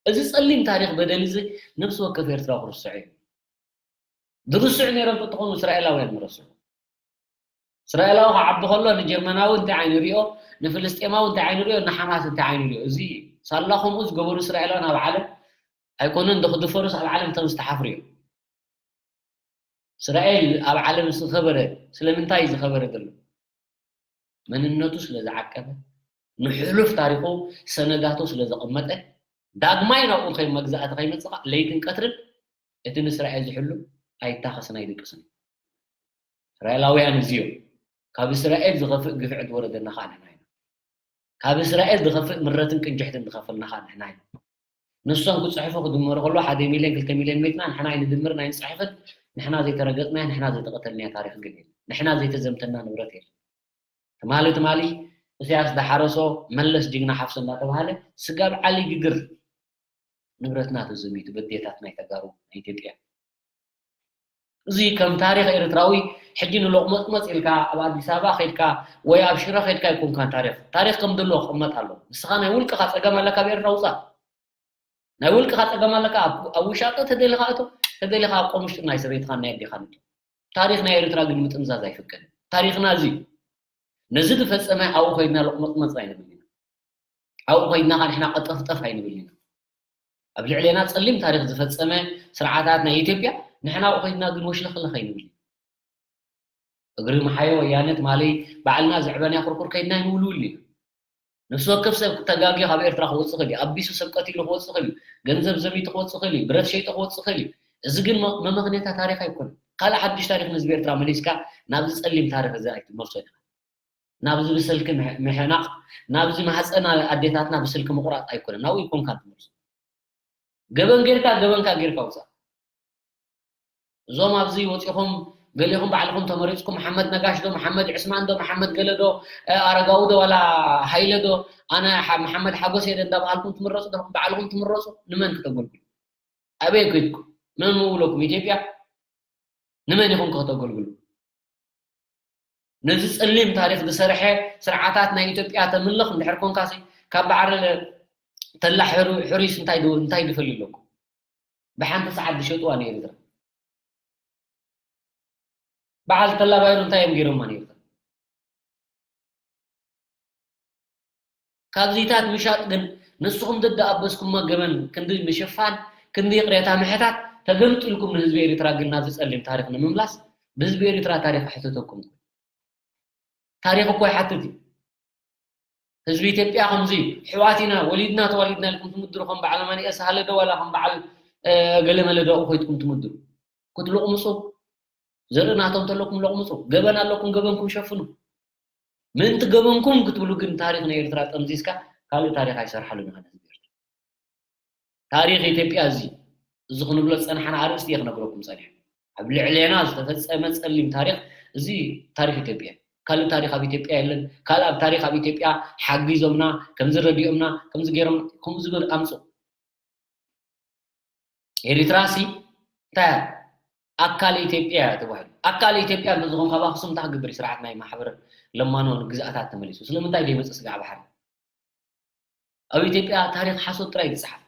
እዚ ጸሊም ታሪኽ በደል እዚ ነፍሲ ወከፍ ኤርትራዊ ክርስዖ እዩ። ዝርስዑ ነይሮም ተትኾኑ እስራኤላውያን ምረስዑ። እስራኤላዊ ክዓቢ ከሎ ንጀርመናዊ እንታይ ዓይኒ ሪኦ፣ ንፍልስጤማዊ እንታይ ዓይኒ ሪኦ፣ ንሓማስ እንታይ ዓይኒ ሪኦ። እዚ ሳላ ከምኡ ዝገበሩ እስራኤላውያን ኣብ ዓለም ኣይኮነን ዶ ክድፈሩስ ኣብ ዓለም ከም ዝተሓፍሩ እዮም። እስራኤል ኣብ ዓለም ዝኸበረ ስለምንታይ እዩ ዝኸበረ ዘሎ? መንነቱ ስለ ዝዓቀበ፣ ንሕሉፍ ታሪኹ ሰነዳቱ ስለ ዘቐመጠ፣ ዳግማይ ናብኡ ከይ መግዛእቲ ከይመጽእ ከኣ ለይትን ቀትርን እቲ ንእስራኤል ዝሕሉ ኣይታኸስን ኣይድቅስን እዩ። እስራኤላውያን እዚኦም ካብ እስራኤል ዝኸፍእ ግፍዒ ዝወረደና ከኣ ንሕና ኢና። ካብ እስራኤል ዝኸፍእ ምረትን ቅንጅሕትን ዝኸፈልና ከኣ ንሕና ኢና። ንሶም ክጽሕፉ ክድመሩ ከለዉ ሓደ ሚልዮን ክልተ ሚልዮን ሜትና ንሕና ኣይንድምርን ኣይንጽሕፍን። ንሕና ዘይተረገጽናዮ ንሕና ዘይተቐተልናዮ ታሪኽ ግን የለን። ንሕና ዘይተዘምተና ንብረት የለን። ትማሊ ትማሊ እስያስ ዝሓረሶ መለስ ጅግና ሓፍሶ እንዳተባሃለ ስጋብ ዓሊ ግግር ንብረትና ተዘሚቱ በዴታት ናይ ተጋሩ ናይ ኢትዮጵያ። እዚ ከም ታሪኽ ኤርትራዊ ሕጂ ንሎቕመጽመጽ ኢልካ ኣብ ኣዲስ ኣበባ ከይድካ ወይ ኣብ ሽረ ከይድካ ኣይኮንካን ታሪኽ። ታሪኽ ከም ዘለዎ ክቕመጥ ኣለዎ። ንስኻ ናይ ውልቅኻ ጸገም ኣለካ ኣብ ኤርትራ ውጻእ። ናይ ውልቅኻ ጸገም ኣለካ ኣብ ውሻጠ ተደሊኻ እቶ ተደሊኻ ኣብ ቆምሽጢ ናይ ሰበይትኻ ናይ ኣዴኻ ንቶ። ታሪኽ ናይ ኤርትራ ግን ምጥምዛዝ ኣይፍቀድን። ታሪኽና እዚ ነዚ ዝፈጸመ ኣብኡ ኮይድና ሎቕመጽመጽ ኣይንብል ኢና። ኣብኡ ኮይድና ንሕና ቀጠፍጠፍ ኣይንብል ኢና። ኣብ ልዕሌና ጸሊም ታሪኽ ዝፈጸመ ስርዓታት ናይ ኢትዮጵያ ንሕና ኣብኡ ኮይድና ግን ወሽለኽለኽ ኣይንብል ኢና። እግሪ መሓዮ ወያነ ትማሊ ባዕልና ዘዕበናዮ ኩርኩር ከይድና ኣይንውልውል ኢና። ነፍሲ ወከፍ ሰብ ተጋግዩ ካብ ኤርትራ ክወጽእ ክእል እዩ። ኣቢሱ ሰብ ቀቲሉ ክወጽእ ክእል እዩ። ገንዘብ ዘሚቱ ክወጽእ ክእል እዩ። ብረት ሸይጡ ክወጽእ ክእል እዩ። እዚ ግን መ- መመኽነይታ ታሪኽ ኣይኮነን። ካልእ ሓድሽ ታሪኽ ንህዝቢ ኤርትራ መሊስካ ናብዚ ጸሊም ታሪኽ እዚ ኣይትመልሶ ኢኻ። ናብዚ ብስልኪ ምሕ- ምሕናቕ ናብዚ ማህፀን ኣዴታትና ብስልኪ ምቑራፅ ኣይኮነን። ናብኡ ኣይኮንካን ትመልሶ። ገበን ጌርካ ገበንካ ጌርካ ውፃእ። እዞም ኣብዚ ወፂኹም ገሊኹም ባዕልኹም ተመሪፅኩም መሓመድ ነጋሽ ዶ መሓመድ ዕስማን ዶ መሓመድ ገለ ዶ ኣረጋዊ ዶ ዋላ ሃይለ ዶ ኣነ መሓመድ ሓጎስ እየ ዶ እንዳበሃልኩም ትምረፁ ዶ ባዕልኹም ትምረፁ ንመን ክተገልግሉ ኣበይ ኮይድኩም መን ምውለኩም ኢትዮጵያ ንመን ኢኹም ከተገልግሉ ነዚ ፀሊም ታሪክ ዝሰርሐ ስርዓታት ናይ ኢትዮጵያ ተምልኽ እንድሕር ኮንካ ካብ በዓል ተላ ሕሩይስ እንታይ እንታይ ድፈልዩ ኣለኩም ብሓንቲ ሰዓት ዝሸጥዋ ንኤርትራ በዓል ተላ ባይሩ እንታይ እዮም ገይሮማ ንኤርትራ ካብዚታት ምሻጥ ግን ንስኹም ደደኣበስኩሞ ገበን ክንዲ ምሽፋን ክንዲ ይቕሬታ ምሕታት ተገምጢልኩም ንህዝቢ ኤርትራ ግን ናብዚ ጸሊም ታሪኽ ንምምላስ ብህዝቢ ኤርትራ ታሪኽ ኣሕትተኩም ታሪኽ እኮ ይሓትት እዩ ህዝቢ ኢትዮጵያ ከምዚ ሕዋት ኢና ወሊድና ተዋሊድና ኢልኩም ትምድሩ ከም በዓል ኣማኒኤል ሳህለ ዶ ዋላ ከም በዓል ገለ መለ ዶ ኮይትኩም ትምድሩ ክትልቕምፁ ዘርኢ ናቶም ተለኩም ለቕምፁ ገበን ኣለኩም ገበንኩም ሸፍኑ ምእንቲ ገበንኩም ክትብሉ ግን ታሪክ ናይ ኤርትራ ጠምዚዝካ ካልእ ታሪክ ኣይሰርሓሉን ኢኻ ነዚ ኤርትራ ታሪክ ኢትዮጵያ እዚ እዚ ክንብሎ ዝፀናሓና ኣርእስቲ እየ ክነግረኩም ፀኒሐ ኣብ ልዕሌና ዝተፈፀመ ፀሊም ታሪክ እዚ ታሪክ ኢትዮጵያ ካልእ ታሪክ ኣብ ኢትዮጵያ የለን ካልእ ኣብ ታሪክ ኣብ ኢትዮጵያ ሓጊዞምና ከምዚ ረዲኦምና ከምዚ ገይሮም ከምኡ ዝብል ኣምፁ ኤሪትራሲ እንታይ ኣካል ኢትዮጵያ እያ ተባሂሉ ኣካል ኢትዮጵያ እንተዝኾን ካብ ኣክሱም እንታይ ክገብር ስርዓት ናይ ማሕበር ለማኖ ግዝኣታት ተመሊሱ ስለምንታይ ዘይመፅእ ስጋዕ ባሕሪ ኣብ ኢትዮጵያ ታሪክ ሓሶት ጥራይ ዝፅሓፍ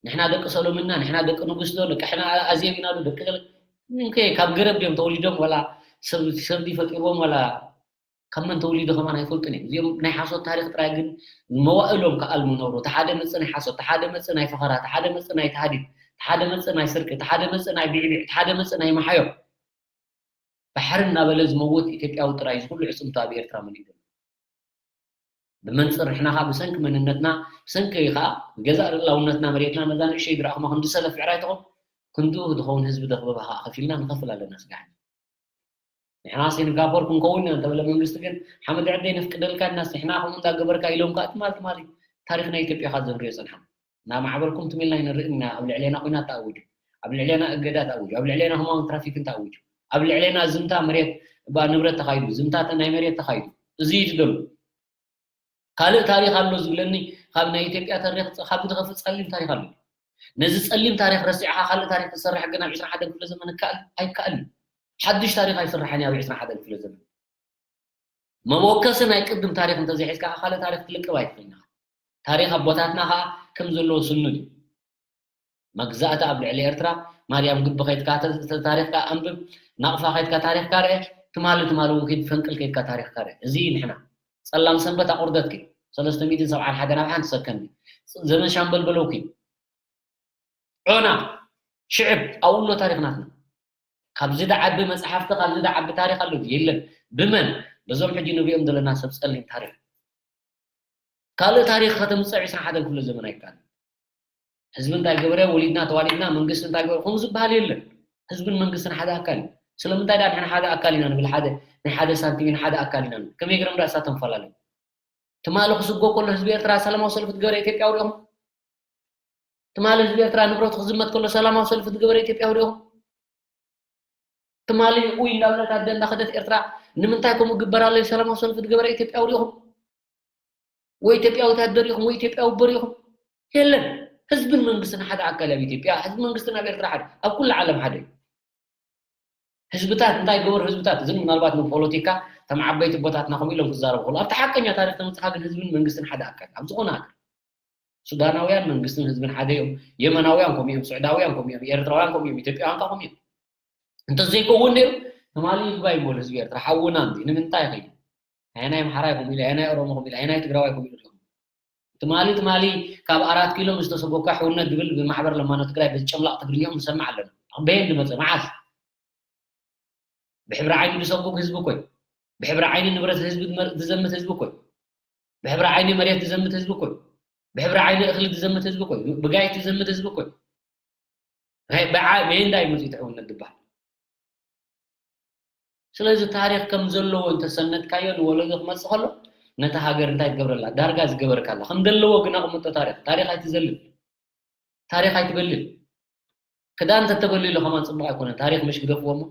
ንሕና ደቂ ሰሎምና ንሕና ደቂ ንጉስ ዶ ደቂ ሕና ኣዜብ ኢና ዶ ደቂ ካብ ገረብ ድዮም ተወሊዶም ዋላ ሰብ ፈጢርዎም ዋላ ካብ መን ተወሊዱ ከማን ኣይፈልጡን እዮም እዚኦም ናይ ሓሶት ታሪክ ጥራይ ግን መዋእሎም ከኣልሙ ነብሩ እቲ ሓደ መፅእ ናይ ሓሶት እቲ ሓደ መፅእ ናይ ፈኸራ እቲ ሓደ መፅእ ናይ ተሃዲድ እቲ ሓደ መፅእ ናይ ስርቂ እቲ ሓደ መፅእ ናይ ቢዕቢዕ እቲ ሓደ መፅእ ናይ መሓዮ ባሕሪ እናበለ ዝመውት ኢትዮጵያዊ ጥራይ እዚ ኩሉ ዕፅምቱ ኣብ ኤርትራ መሊኡ ዘሎ ብመንፅር ንሕና ከዓ ብሰንኪ መንነትና ብሰንኪ ከዓ ገዛእ ልእላውነትና መሬትና ነዛ ንእሸይ ዝረኣኹማ ክንዲ ሰለፍ ብዕራይ ትኾን ክንድኡ ዝኸውን ህዝቢ ደኽበባ ከዓ ከፊልና ንኸፍል ኣለና ስጋሕና ንሕና ሲንጋፖር ክንከውን ኢና እንተበለ መንግስቲ ግን ሓመድ ዕደ ነፍቅደልካ እናስ ንሕና ከምኡ እንዳገበርካ ኢሎም ከዓ ትማል ትማሊ ታሪክ ናይ ኢትዮጵያ ካ ዘንሪኦ ፀንሓና እናማዕበልኩም ትም ኢልና ኣይንርኢ ኢና ኣብ ልዕሌና ኩናት ተኣዊጁ ኣብ ልዕሌና እገዳ ተኣዊጁ፣ ኣብ ልዕሌና ህማውን ትራፊክን ተኣዊጁ፣ ኣብ ልዕሌና ዝምታ መሬት ባ ንብረት ተኻይዱ፣ ዝምታ ናይ መሬት ተኻይዱ። እዚ እዩ ዝደሉ። ካልእ ታሪኽ ኣሎ ዝብለኒ ካብ ናይ ኢትዮጵያ ታሪኽ ካብ ዝኸፍእ ጸሊም ታሪኽ ኣሎ። ነዚ ጸሊም ታሪኽ ረሲዕኻ ካልእ ታሪኽ ትሰርሕ ግን ኣብ ዕስራን ሓደን ክፍለ ዘመን ይከኣል ኣይከኣልን። ሓድሽ ታሪኽ ኣይስራሕን ኣብ ዕስራን ሓደን ክፍለ ዘመን። መወከሲ ናይ ቅድም ታሪኽ እንተዘይሒዝካ ካልእ ታሪኽ ትልቅብ ኣይትኽእልን ኢኻ። ታሪኽ ኣቦታትና ኸኣ ከም ዘለዎ ስኑድ እዩ። መግዛእቲ ኣብ ልዕሊ ኤርትራ ማርያም ግቢ ከይድካ ተ- ተ- ታሪኽካ ኣንብብ፣ ናቕፋ ከይድካ ታሪኽካ ርአ፣ ትማሊ ትማሊ እውን ከይድ ፈንቅል ከይድካ ታሪኽካ ርአ። እዚ እዩ ንሕና ጸላም ሰንበት ኣቑርደት ከይድ ሰለስተ ሚእትን ሰብዓን ሓደን ኣብ ሓንቲ ሰከንድ ዘመን ሻምበል በለው ከይድ ዖና ሽዕብ ኣብኡ ኣሎ ታሪኽ ናትና። ካብዚ ደዓቢ መጽሓፍቲ ካብዚ ደዓቢ ታሪኽ ኣሎ የለን። ብመን በዞም ሕጂ ንሪኦም ዘለና ሰብ ጸሊም ታሪኽ ካልእ ታሪኽ ከተምጽእ ዕስራን ሓደን ክፍለ ዘመን ኣይከኣልን። ህዝቢ እንታይ ገበረ ወሊድና ተዋሊድና መንግስቲ እንታይ ገበረ ከምኡ ዝበሃል የለን። ህዝብን መንግስትን ሓደ ኣካል እዩ። ስለምንታይ ዳ ንሕና ሓደ ኣካል ኢና ንብል ሓደ ናይ ሓደ ሳንቲም ኢና ሓደ ኣካል ኢና ንብል ከመይ ገይሮም ዳ እሳቶም ፈላለዩ? ትማሊ ክስጎ ከሎ ህዝቢ ኤርትራ ሰላማዊ ሰልፊ ትገበረ ኢትዮጵያ ውሪኦም ትማሊ ህዝቢ ኤርትራ ንብረቱ ክዝመት ከሎ ሰላማዊ ሰልፊ ዝገበረ ኢትዮጵያዊ ዶ? ትማሊ ኡይ እንዳበለት ኣደ እንዳኸደት ኤርትራ ንምንታይ ከምኡ ግበር ኣሎ ሰላማዊ ሰልፊ ዝገበረ ኢትዮጵያዊ ዲኹም? ወይ ኢትዮጵያዊ ወታደር ኢኹም ወይ ኢትዮጵያዊ በር ኢኹም? የለን። ህዝብን መንግስትን ሓደ ኣካል ኣብ ኢትዮጵያ ህዝቢ መንግስትን ኣብ ኤርትራ ሓደ ኣብ ኩሉ ዓለም ሓደ እዩ። ህዝብታት እንታይ ገበሩ ህዝብታት እዝን ምናልባት ንፖለቲካ ከም ዓበይቲ ቦታትና ከምኡ ኢሎም ክዛረቡ ከሉ ኣብቲ ሓቀኛ ታሪክ ተመፅካ ግን ህዝብን መንግስትን ሓደ ኣካል ኣብ ዝኾነ ሃገር ሱዳናውያን መንግስትን ህዝብን ሓደ እዮም። የመናውያን ከምኡ እዮም፣ ስዑዳውያን ከምኡ እዮም፣ ኤርትራውያን ከምኡ እዮም፣ ኢትዮጵያውያን ከምኡ እዮም። እንተዘይከውን ነይሩ ትማሊ ይግባይ ይበሉ ህዝቢ ኤርትራ ሓውና እንዲ ንምንታይ ይኸይድ ኣየናይ ኣምሓራይ ከምኡ ኢሉ ኣየናይ ኦሮሞ ከምኡ ኢሉ ኣየናይ ትግራዋይ ከምኡ ኢሉ ትማሊ ትማሊ ካብ ኣራት ኪሎ ምስ ተሰጎካ ሕውነት ዝብል ብማሕበር ለማኖ ትግራይ በዚ ጨምላቕ ትግርኛኦም ንሰምዕ ኣለና። በየን ዝመፀ መዓስ? ብሕብሪ ዓይኒ ዝሰጉግ ህዝቢ እኮ እዩ። ብሕብሪ ዓይኒ ንብረት ህዝቢ ዝመ- ዝዘምት ህዝቢ እኮ እዩ። ብሕብሪ ዓይኒ መሬት ዝዘምት ህዝቢ እኮ እዩ። ብሕብሪ ዓይኒ እኽሊ ዝዘምት ህዝቢ እኮ እዩ። ብጋይት ዝዘምት ህዝቢ እኮ እዩ። ናይ ብዓ- በየንዳ እዩ መፂኡ ትሕውነት ዝበሃል? ስለዚ ታሪኽ ከም ዘለዎ እንተሰነድካዮ ንወለዶ ክመፅእ ከሎ ነታ ሃገር እንታይ ትገብረላ ዳርጋ ዝገበርካላ ከም ዘለዎ ግን ኣቕምጦ ታሪኽ ታሪኽ ኣይትዘልል ታሪኽ ኣይትበልል ክዳን ተተበሊሉ ከማን ፅቡቅ ኣይኮነን ታሪኽ መሽ ግደፍዎ እሞ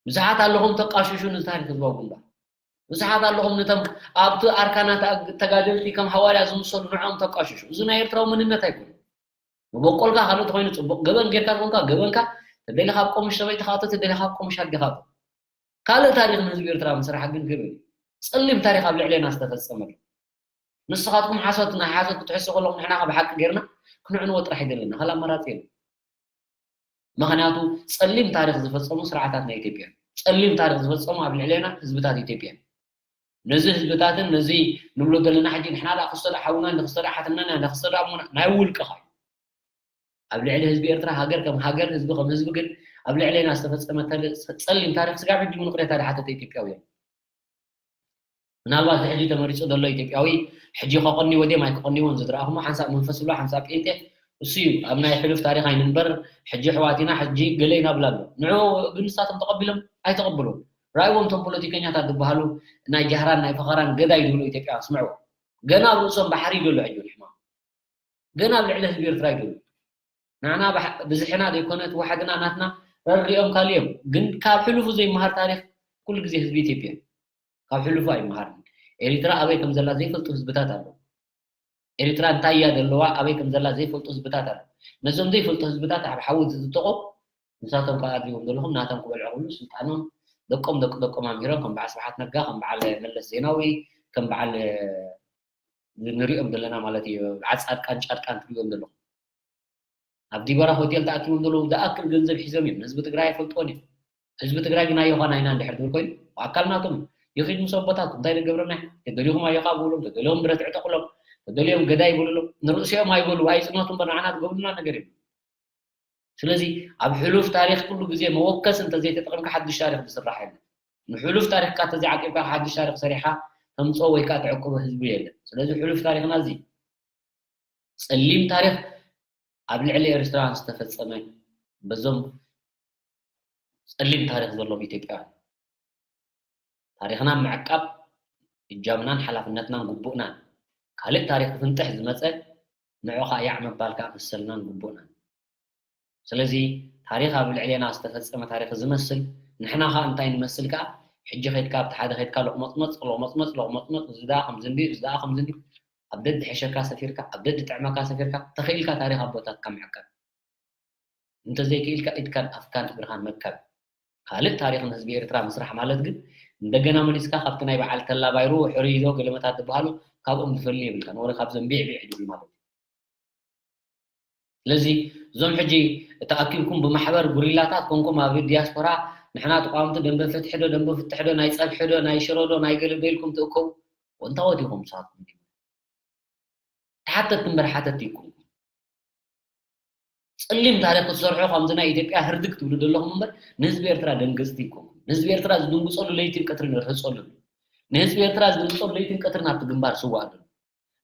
ብዙሓት ኣለኹም ተቃሽሹ ንታሪኽ ህዝባዊ ግንባር ብዙሓት ኣለኹም ነቶም ኣብቲ ኣርካናት ተጋደልቲ ከም ሃዋርያ ዝምሰሉ ንዖም ተቃሽሹ እዚ ናይ ኤርትራዊ መንነት ኣይኮነ መበቆልካ ካልእ ተኮይኑ ፅቡቅ ገበን ጌርካ ተኮንካ ገበንካ ተደሊካ ኣብ ቆምሽ ሰበይትካ ኣቶ ተደሊካ ኣብ ቆምሽ ኣዴካ ኣቶ ካልእ ታሪኽ ንህዝቢ ኤርትራ ምስራሕ ግን ክብል እዩ። ጸሊም ታሪኽ ኣብ ልዕሌና ዝተፈጸመ ኣሎ። ንስኻትኩም ሓሶት ናይ ሓሶት ክትሕሱ ከለኹም ንሕና ካብ ሓቂ ጌርና ክንዕንዎ ጥራሕ ይደለና ካልእ ኣማራጺ የለን። ምኽንያቱ ጸሊም ታሪኽ ዝፈጸሙ ስርዓታት ናይ ኢትዮጵያ ጸሊም ታሪኽ ዝፈጸሙ ኣብ ልዕሌና ህዝብታት ኢትዮጵያ ነዚ ህዝብታትን ነዚ ንብሎ ዘለና ሕጂ ንሕና ዳ ክስቶ ዳ ሓውና እንዳ ክስቶ ዳ ሓትና እንዳ ክስቶ ዳ ኣሞና ናይ ውልቅኻ እዩ ኣብ ልዕሊ ህዝቢ ኤርትራ ሃገር ከም ሃገር ህዝቢ ከም ህዝቢ ግን ኣብ ልዕሌና ዝተፈጸመ ተል- ጸሊም ታሪኽ ስጋብ ሕጂ ምንቕሬታ ዝሓተተ ኢትዮጵያዊ የለን ምናልባት እዚ ሕጂ ተመሪጹ ዘሎ ኢትዮጵያዊ ሕጂ ከቐንይዎ ድዮም ኣይክቐንይዎን ዝትረኣኹሞ ሓንሳብ መንፈስ ብሎ ሓንሳብ ጴንጤ እሱ እዩ ኣብ ናይ ሕሉፍ ታሪኽ ኣይንንበር ሕጂ ኣሕዋት ኢና ሕጂ ገለ ኢና ብላ ኣሎ ንዑ ግን ንሳቶም ተቐቢሎም ኣይተቐብሉን ራእይዎም እቶም ፖለቲከኛታት ዝበሃሉ ናይ ጃህራን ናይ ፈኸራን ገዳይ ዝብሉ ኢትዮጵያ ስምዕዎ ገና ኣብ ርእሶም ባሕሪ ይደሉ ሕጂ ሕማም ገና ኣብ ልዕሊ ህዝቢ ኤርትራ ይደሉ ንዓና ብዝሕና ዘይኮነ እቲ ዋሕድና ናትና ረሪኦም ካልዮም ግን ካብ ሕሉፉ ዘይመሃር ታሪኽ ኩሉ ግዜ ህዝቢ ኢትዮጵያ ካብ ሕሉፉ ኣይመሃርን ኤሪትራ ኣበይ ከም ዘላ ዘይፈልጡ ህዝብታት ኣለዉ ኤሪትራ እንታይ እያ ዘለዋ ኣበይ ከም ዘላ ዘይፈልጡ ህዝብታት ኣለዉ ነዞም ዘይፈልጡ ህዝብታት ኣብ ሓዊ ዝጥጠቑ ንሳቶም ከዓ ኣድልዎም ዘለኹም ናቶም ክበልዑ ክብሉ ስልጣኖም ደቆም ደቂ ደቆም ኣምሂሮም ከም በዓል ስብሓት ነጋ ከም በዓል መለስ ዜናዊ ከም በዓል ንሪኦም ዘለና ማለት እዩ ዓፃድቃን ጫድቃን ትሪኦም ዘለኹም ኣብ ዲበራ ሆቴል ተኣኪቦም ዘለዉ ዝኣክል ገንዘብ ሒዞም እዮም ንህዝቢ ትግራይ ኣይፈልጥዎን እዮም ህዝቢ ትግራይ ግን ኣዮኻ ናይና እንድሕር ዝብል ኮይኑ ኣካል ናቶም እዩ ይኺድ ምስ ኣቦታቱ እንታይ ደገብረና ተደሊኹም ኣዮኻ ብብሎም ተደሊኹም ብረት ዕጠቁሎም ተደሊዮም ገዳይ ይበሉሎም ንርእሲኦም ኣይበሉ ኣይፅነቱ እምበር ንዓና ዝገብሩና ነገር የለን ስለዚ ኣብ ሕሉፍ ታሪኽ ኩሉ ግዜ መወከሲ እንተዘይተጠቒምካ ሓድሽ ታሪኽ ዝስራሕ የለን። ንሕሉፍ ታሪኽካ እንተዘይዓቂብካ ሓድሽ ታሪኽ ሰሪሕኻ ተምፅኦ ወይ ከዓ ተዕቅቦ ህዝቢ የለን። ስለዚ ሕሉፍ ታሪኽና እዚ ፀሊም ታሪኽ ኣብ ልዕሊ ኤርትራውያን ዝተፈፀመ በዞም ፀሊም ታሪኽ ዘለዎም ኢትዮጵያውያን ታሪኽና ምዕቃብ እጃምናን ሓላፍነትናን ግቡእናን ካልእ ታሪኽ ክፍንጥሕ ዝመፀ ንዑ ከዓ ያዕ ምባል ከዓ መሰልናን ግቡእናን ስለዚ ታሪኽ ኣብ ልዕሌና ዝተፈጸመ ታሪኽ ዝመስል፣ ንሕና ኸኣ እንታይ ንመስል ከኣ፣ ሕጂ ኸይድካ ኣብቲ ሓደ ኸይድካ ሎቕመጽመጽ፣ ሎቕመጽመጽ፣ ሎቕመጽመጽ፣ እዚ ደኣ ከምዚ እንድዩ፣ እዚ ደኣ ከምዚ እንድዩ፣ ኣብ ደድሕሸካ ሰፊርካ፣ ኣብ ደድጥዕመካ ሰፊርካ፣ ተኽኢልካ ታሪኽ ኣቦታትካ ምዕቃብ። እንተዘይክኢልካ ኢድካን ኣፍካን እግርኻን መካብ። ካልእ ታሪኽ ንህዝቢ ኤርትራ ምስራሕ ማለት ግን እንደገና መሊስካ ካብቲ ናይ በዓል ተላ ባይሩ፣ ሕሩይ ዶ ገለመታት ዝበሃሉ ካብኦም ዝፈሊ የብልካን። ወረ ካብዞም ቢዕቢዕ ዝብሉ ማለት እዩ። ስለዚ እዞም ሕጂ ተኣኪብኩም ብማሕበር ጉሪላታት ኮንኩም ኣብ ዲያስፖራ ንሕና ተቃወምቲ ደንበ ፍትሒ ዶ፣ ደንበ ፍትሒ ዶ፣ ናይ ጸብሒ ዶ፣ ናይ ሽሮ ዶ፣ ናይ ገለ ዶ ኢልኩም ትእከቡ፣ እንታይ ወዲኹም ንስኻትኩም? ተሓተትቲ እምበር ሓተትቲ ኣይኮንኩም። ጸሊም ታሪኽ ክትሰርሑ ከምዚ ናይ ኢትዮጵያ ህርድግ ትብሉ ዘለኹም እምበር ንህዝቢ ኤርትራ ደንገጽቲ ኣይኮንኩም። ንህዝቢ ኤርትራ ዝድንግጸሉ ለይትን ቀትርን ይርህጸሉ ኣሎ። ንህዝቢ ኤርትራ ዝድንግጸሉ ለይትን ቀትርን ኣብቲ ግንባር ስዋእ ኣሎ።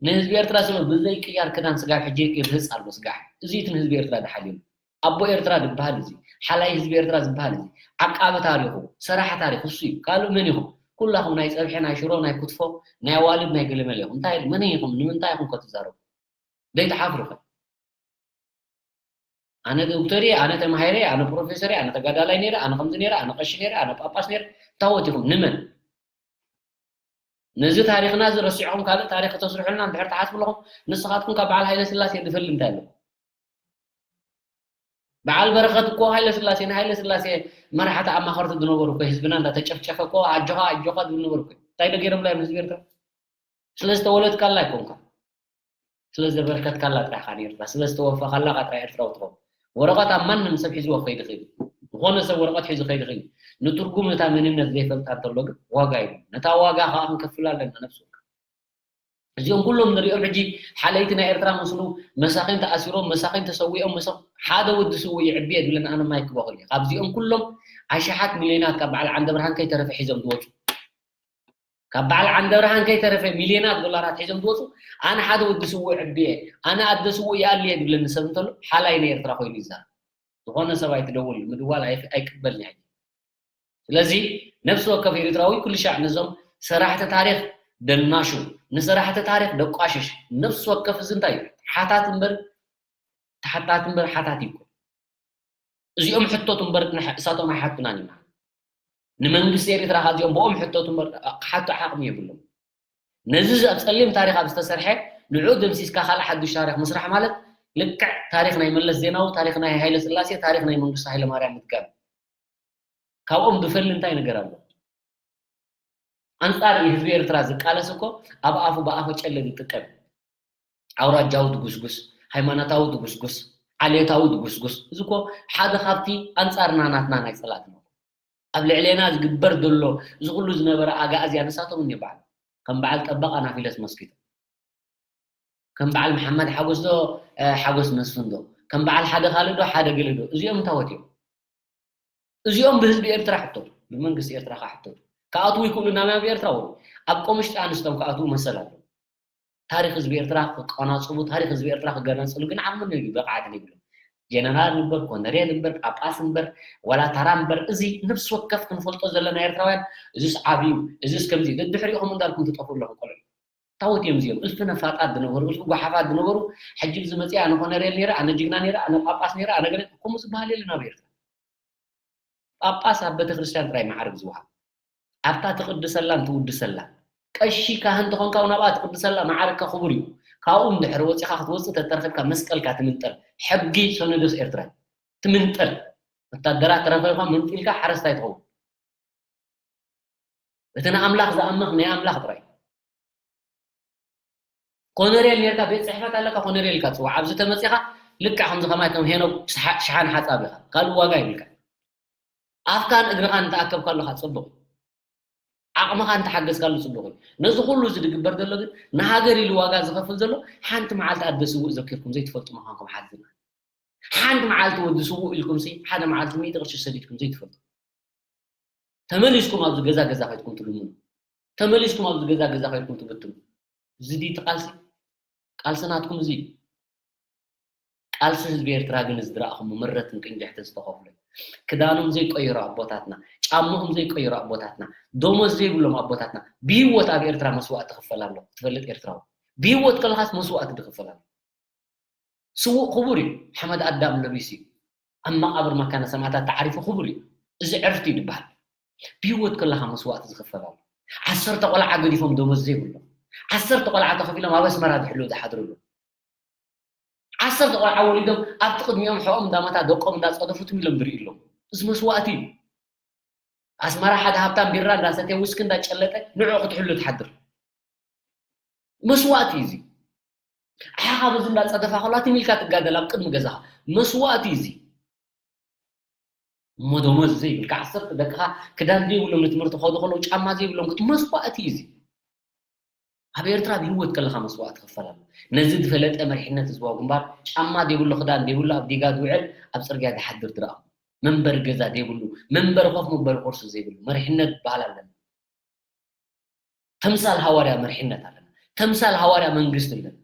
ንህዝቢ ኤርትራ ስለ ብዘይ ቅያር ክዳን ስጋብ ሕጂ ይርህጽ ኣሎ ስጋዕ። እዚ እቲ ንህዝቢ ኤርትራ ደሓልየሉ። ኣቦ ኤርትራ ዝበሃል እዚ፣ ሓላይ ህዝቢ ኤርትራ ዝበሃል እዚ፣ ዓቃቢ ታሪኹ፣ ሰራሒ ታሪኽ እሱ እዩ። ካልእ መን ኢኹም? ኩላኹም ናይ ጸብሒ፣ ናይ ሽሮ፣ ናይ ክትፎ፣ ናይ ኣዋልድ፣ ናይ ገለመለ ኢኹም። እንታይ መን ኢኹም? ንምንታይ ኢኹም ከ ትዛረቡ? ዘይትሓፍሩ ከ? ኣነ ዶክተር እየ፣ ኣነ ተማሂረ እየ፣ ኣነ ፕሮፌሰር እየ፣ ኣነ ተጋዳላይ ነይረ፣ ኣነ ከምዚ ነይረ፣ ኣነ ቀሺ ነይረ፣ ኣነ ጳጳስ ነይረ። ታወት ኢኹም? ንመን? ነዚ ታሪኽና እዚ ረሲዕኹም ካልእ ታሪኽ ከተስርሑልና እንድሕር ትሓስቡ ኣለኹም፣ ንስኻትኩም ካብ በዓል ሃይለ ስላሴ ዝፈሊ እንታይ ኣለኩም? በዓል በረኸት እኮ ሃይለ ስላሴ፣ ንሃይለ ስላሴ መራሕቲ ኣማኸርቲ ዝነበሩ እኮ፣ ህዝብና እንዳተጨፍጨፈ እኮ ኣጆኻ ኣጆኻ ዝብሉ ነበሩ እኮ። እንታይ ዶ ገይሮምላ እዮም ንህዝቢ ኤርትራ? ስለ ዝተወለድካላ ኣይኮንካ፣ ስለ ዘበርከትካላ ጥራሕ ኢኻ ንኤርትራ፣ ስለ ዝተወፈኻላ ኢኻ ጥራሕ ኤርትራዊ ትኸውን። ወረቐት ኣብ ማንም ሰብ ሒዝዎ ክኸይድ ይኽእል እዩ። ዝኾነ ሰብ ወረቐት ሒዙ ክኸይድ ይኽእል እዩ። ንትርጉም እታ መንነት ዘይፈልጣ እንተሎ ግን ዋጋ የብሉን። ነታ ዋጋ ከኣ ክንከፍላ ኣለና፣ ነፍሲ ወከፍ። እዚኦም ኩሎም ንሪኦም ሕጂ ሓለይቲ ናይ ኤርትራ መስሉ መሳኺን ተኣሲሮም፣ መሳኺን ተሰዊኦም፣ መሳኽ-፣ ሓደ ወዲ ስዉእ ይዕቢ እየ ዝብለኒ ኣነ ማይክ በኹል እየ። ካብዚኦም ኩሎም ኣሽሓት ሚልዮናት ካብ በዓል ዓንደ ብርሃን ከይተረፈ ሒዞም ዝወፁ፣ ካብ በዓል ዓንደ ብርሃን ከይተረፈ ሚልዮናት ዶላራት ሒዞም ዝወፁ፣ ኣነ ሓደ ወዲ ስዉእ ዕቢ እየ፣ ኣነ ኣደ ስዉእ ይኣሊ እየ ዝብለኒ ሰብ እንተሎ ሓላይ ናይ ኤርትራ ኮይኑ ይዛረብ። ዝኾነ ሰብ ኣይትደውል፣ ምድዋል ኣይ-፣ ኣይቅበልን እየ። ስለዚ ነፍሲ ወከፍ ኤርትራዊ ኩሉ ሻዕ ነዞም ሰራሕቲ ታሪኽ ደናሹ፣ ንሰራሕቲ ታሪኽ ደቋሽሽ፣ ነፍሲ ወከፍ እዚ እንታይ እዩ? ሓታት እምበር፣ ተሓታት እምበር ሓታት እዩ እኮ። እዚኦም ሕቶት እምበር ንሕ-፣ እሳቶም ኣይሓቱናን ኢና። ንመንግስቲ ኤርትራ ከ እዚኦም ብኦም ሕቶት እምበር ክሓቱ ዓቕሚ የብሎም። ነዚ ኣብ ጸሊም ታሪኽ ኣብ ዝተሰርሐ ንዑ ደምሲስካ ካልእ ሓዱሽ ታሪኽ ምስራሕ ማለት ልክዕ ታሪኽ ናይ መለስ ዜናዊ፣ ታሪኽ ናይ ሃይለ ስላሴ፣ ታሪኽ ናይ መንግስቱ ሃይለ ማርያም ምድጋም። ካብኦም ዝፈሊ እንታይ ነገር ኣሎ? ኣንጻር ህዝቢ ኤርትራ ዝቃለስ እኮ ኣብ ኣፉ ብኣፈ ጨለ ዝጥቀም፣ ኣውራጃዊ ድጉስጉስ፣ ሃይማኖታዊ ድጉስጉስ፣ ዓሌታዊ ድጉስጉስ፣ እዚ እኮ ሓደ ካብቲ ኣንጻርና ናትና ናይ ጸላእትና እኮ። ኣብ ልዕሌና ዝግበር ዘሎ እዚ ኩሉ ዝነበረ ኣጋእዝያ ንሳቶም እንዲ በዓል ከም በዓል ጠበቓ ናፊለስ መስኪቶም፣ ከም በዓል መሓመድ ሓጎስ ዶ፣ እ፣ ሓጎስ መስፍን ዶ፣ ከም በዓል ሓደ ካልእ ዶ፣ ሓደ ገለ ዶ፣ እዚኦም እንታወት እዮም? እዚኦም ብህዝቢ ኤርትራ ሕተቱ፣ ብመንግስቲ ኤርትራ ከኣ ሕተቱ። ክኣትዉ ይክእሉ ናብ፣ ናብ ኤርትራ እውን ኣብ ቆምሽጢ ኣንስቶም ክኣትዉ መሰል ኣለዎም። ታሪኽ ህዝቢ ኤርትራ ክቀናጽቡ፣ ታሪኽ ህዝቢ ኤርትራ ክገናጽሉ ግን ዓቕምን ብቕዓትን የብሎም። ጀነራል እምበር፣ ኮነሬል እምበር፣ ጳጳስ እምበር፣ ዋላ ታራ እምበር፣ እዚ ነፍሲ ወከፍ ክንፈልጦ ዘለና ኤርትራውያን፣ እዚስ ዓብዩ፣ እዚስ ከምዚ፣ ደድሕሪኦም እንዳልኩም ትጠፍኡ ኣለኹም ቆልዑ። ታወት እዮም እዚኦም፣ እልፊ ነፋጣት ዝነበሩ፣ እልፊ ጓሓፋት ዝነበሩ፣ ሕጂ እዚ መጺኣ ኣነ ኮነሬል ነይረ፣ ኣነ ጅግና ነይረ፣ ኣነ ጳጳስ ነይረ፣ ኣነ ገለ፣ ከምኡ ዝበሃል የለን ኣብ ኤርትራ። ጳጳስ ኣብ ቤተክርስትያን ጥራይ መዓርግ ዝወሃብ። ኣብታ ትቕድሰላን ትውድሰላን። ቀሺ ካህን ተኾንካ እውን ኣብኣ ትቕድሰላ መዓርግካ ክቡር እዩ። ካብኡ እንድሕር ወጺኻ ክትወጽእ ተተረኸብካ መስቀልካ ትምንጠል። ሕጊ ሰነዶስ ኤርትራ ትምንጠል። ወታደራት ተረኺብካ መንጢልካ ሓረስታይ ትኸውን። እቲ ንኣምላኽ ዝኣምኽ ናይ ኣምላኽ ጥራይ። ኮነሬል ኔርካ፣ ቤት ጽሕፈት ኣለካ፣ ኮነሬል ኢልካ ትጽዋዕ። ኣብዚ ተመጺኻ ልክዕ ከምዚ ከማይ ከም ሄኖክ ሽሓ-፣ ሽሓን ሓጻብ ኢኻ። ካልእ ዋጋ የብልካ። ኣፍካን እግርኻን እንተኣከብካ ኣለኻ ጽቡቕ። ዓቕምኻ እንተሓገዝካሉ ጽቡቕ እዩ። ነዚ ኩሉ እዚ ዝግበር ዘሎ ግን ንሃገር ኢሉ ዋጋ ዝኸፍል ዘሎ ሓንቲ መዓልቲ ኣደ ስውእ ዘኪርኩም ዘይትፈልጡ ምዃንኩም ሓዚና። ሓንቲ መዓልቲ ወዲ ስውእ ኢልኩምሲ ሓደ መዓልቲ ሚእቲ ቅርሺ ሰዲድኩም ዘይትፈልጡ። ተመሊስኩም ኣብዚ ገዛ ገዛ ከይድኩም ትልምኑ። ተመሊስኩም ኣብዚ ገዛ ገዛ ከይድኩም ትብትኑ። እዚ ድዩ እቲ ቃልሲ? ቃልሲ ናትኩም እዚ እዩ። ቃልሲ ህዝቢ ኤርትራ ግን እዚ ዝረኣኹም ምረትን ቅንጅሕትን ዝተኸፍሉ። ክዳኖም ዘይቀየሩ ኣቦታትና፣ ጫምኦም ዘይቀየሩ ኣቦታትና፣ ደሞዝ ዘይብሎም ኣቦታትና፣ ብህይወት ኣብ ኤርትራ መስዋእቲ ክፈል ኣሎ። ትፈልጥ ኤርትራዊ። ብህይወት ከለኻስ መስዋእቲ ዝኽፈል ኣሎ። ስዉእ ክቡር እዩ። ሓመድ ኣዳም ለቢሱ እዩ። ኣብ መቓብር መካነ ሰማዕታት ተዓሪፉ ክቡር እዩ። እዚ ዕርፍቲ እዩ ዝበሃል። ብህይወት ከለኻ መስዋእቲ ዝኽፈል ኣሎ። ዓሰርተ ቆልዓ ገዲፎም ደሞዝ ዘይብሎም፣ ዓሰርተ ቆልዓ ተኸፊሎም ኣብ ኣስመራ ዝሕልው ዝሓድሩ ኣለዉ። ዓሰርተ ቆልዓ ወሊዶም ኣብቲ ቅድሚኦም ሕኦም እንዳመታ ደቆም እንዳጸደፉ ትም ኢሎም ዝርእዩ ኣለዉ። እዚ መስዋእቲ እዩ። ኣስመራ ሓደ ሃብታም ቢራ እንዳሰተ ዊስኪ እንዳጨለጠ ንዕኡ ክትሕሉ ትሓድር መስዋእቲ እዩ እዚ። ኣሓኻ በዚ እንዳጸደፋ ከላ ትም ኢልካ ትጋደል ኣብ ቅድሚ ገዛኻ መስዋእቲ እዩ እዚ። እሞ ደሞዝ ዘይብልካ ዓሰርተ ደቅኻ ክዳን ዘይብሎም ንትምህርቲ ክኸዱ ከለዉ ጫማ ዘይብሎም ክት መስዋእቲ እዩ እዚ። ኣብ ኤርትራ ብህይወት ከለኻ መስዋእቲ ክፈል ኣሎ። ነዚ ዝፈለጠ መሪሕነት ህዝባዊ ግንባር ጫማ ዘይብሉ ክዳን ዘይብሉ ኣብ ዲጋ ዝውዕል ኣብ ጽርግያ ዝሓድር ዝረኣኹ መንበሪ ገዛ ዘይብሉ መንበሪ ኮፍ መበሊ ቁርሲ ዘይብሉ መሪሕነት ዝበሃል ኣለና። ተምሳል ሃዋርያ መሪሕነት ኣለና። ተምሳል ሃዋርያ መንግስቲ ኣለና።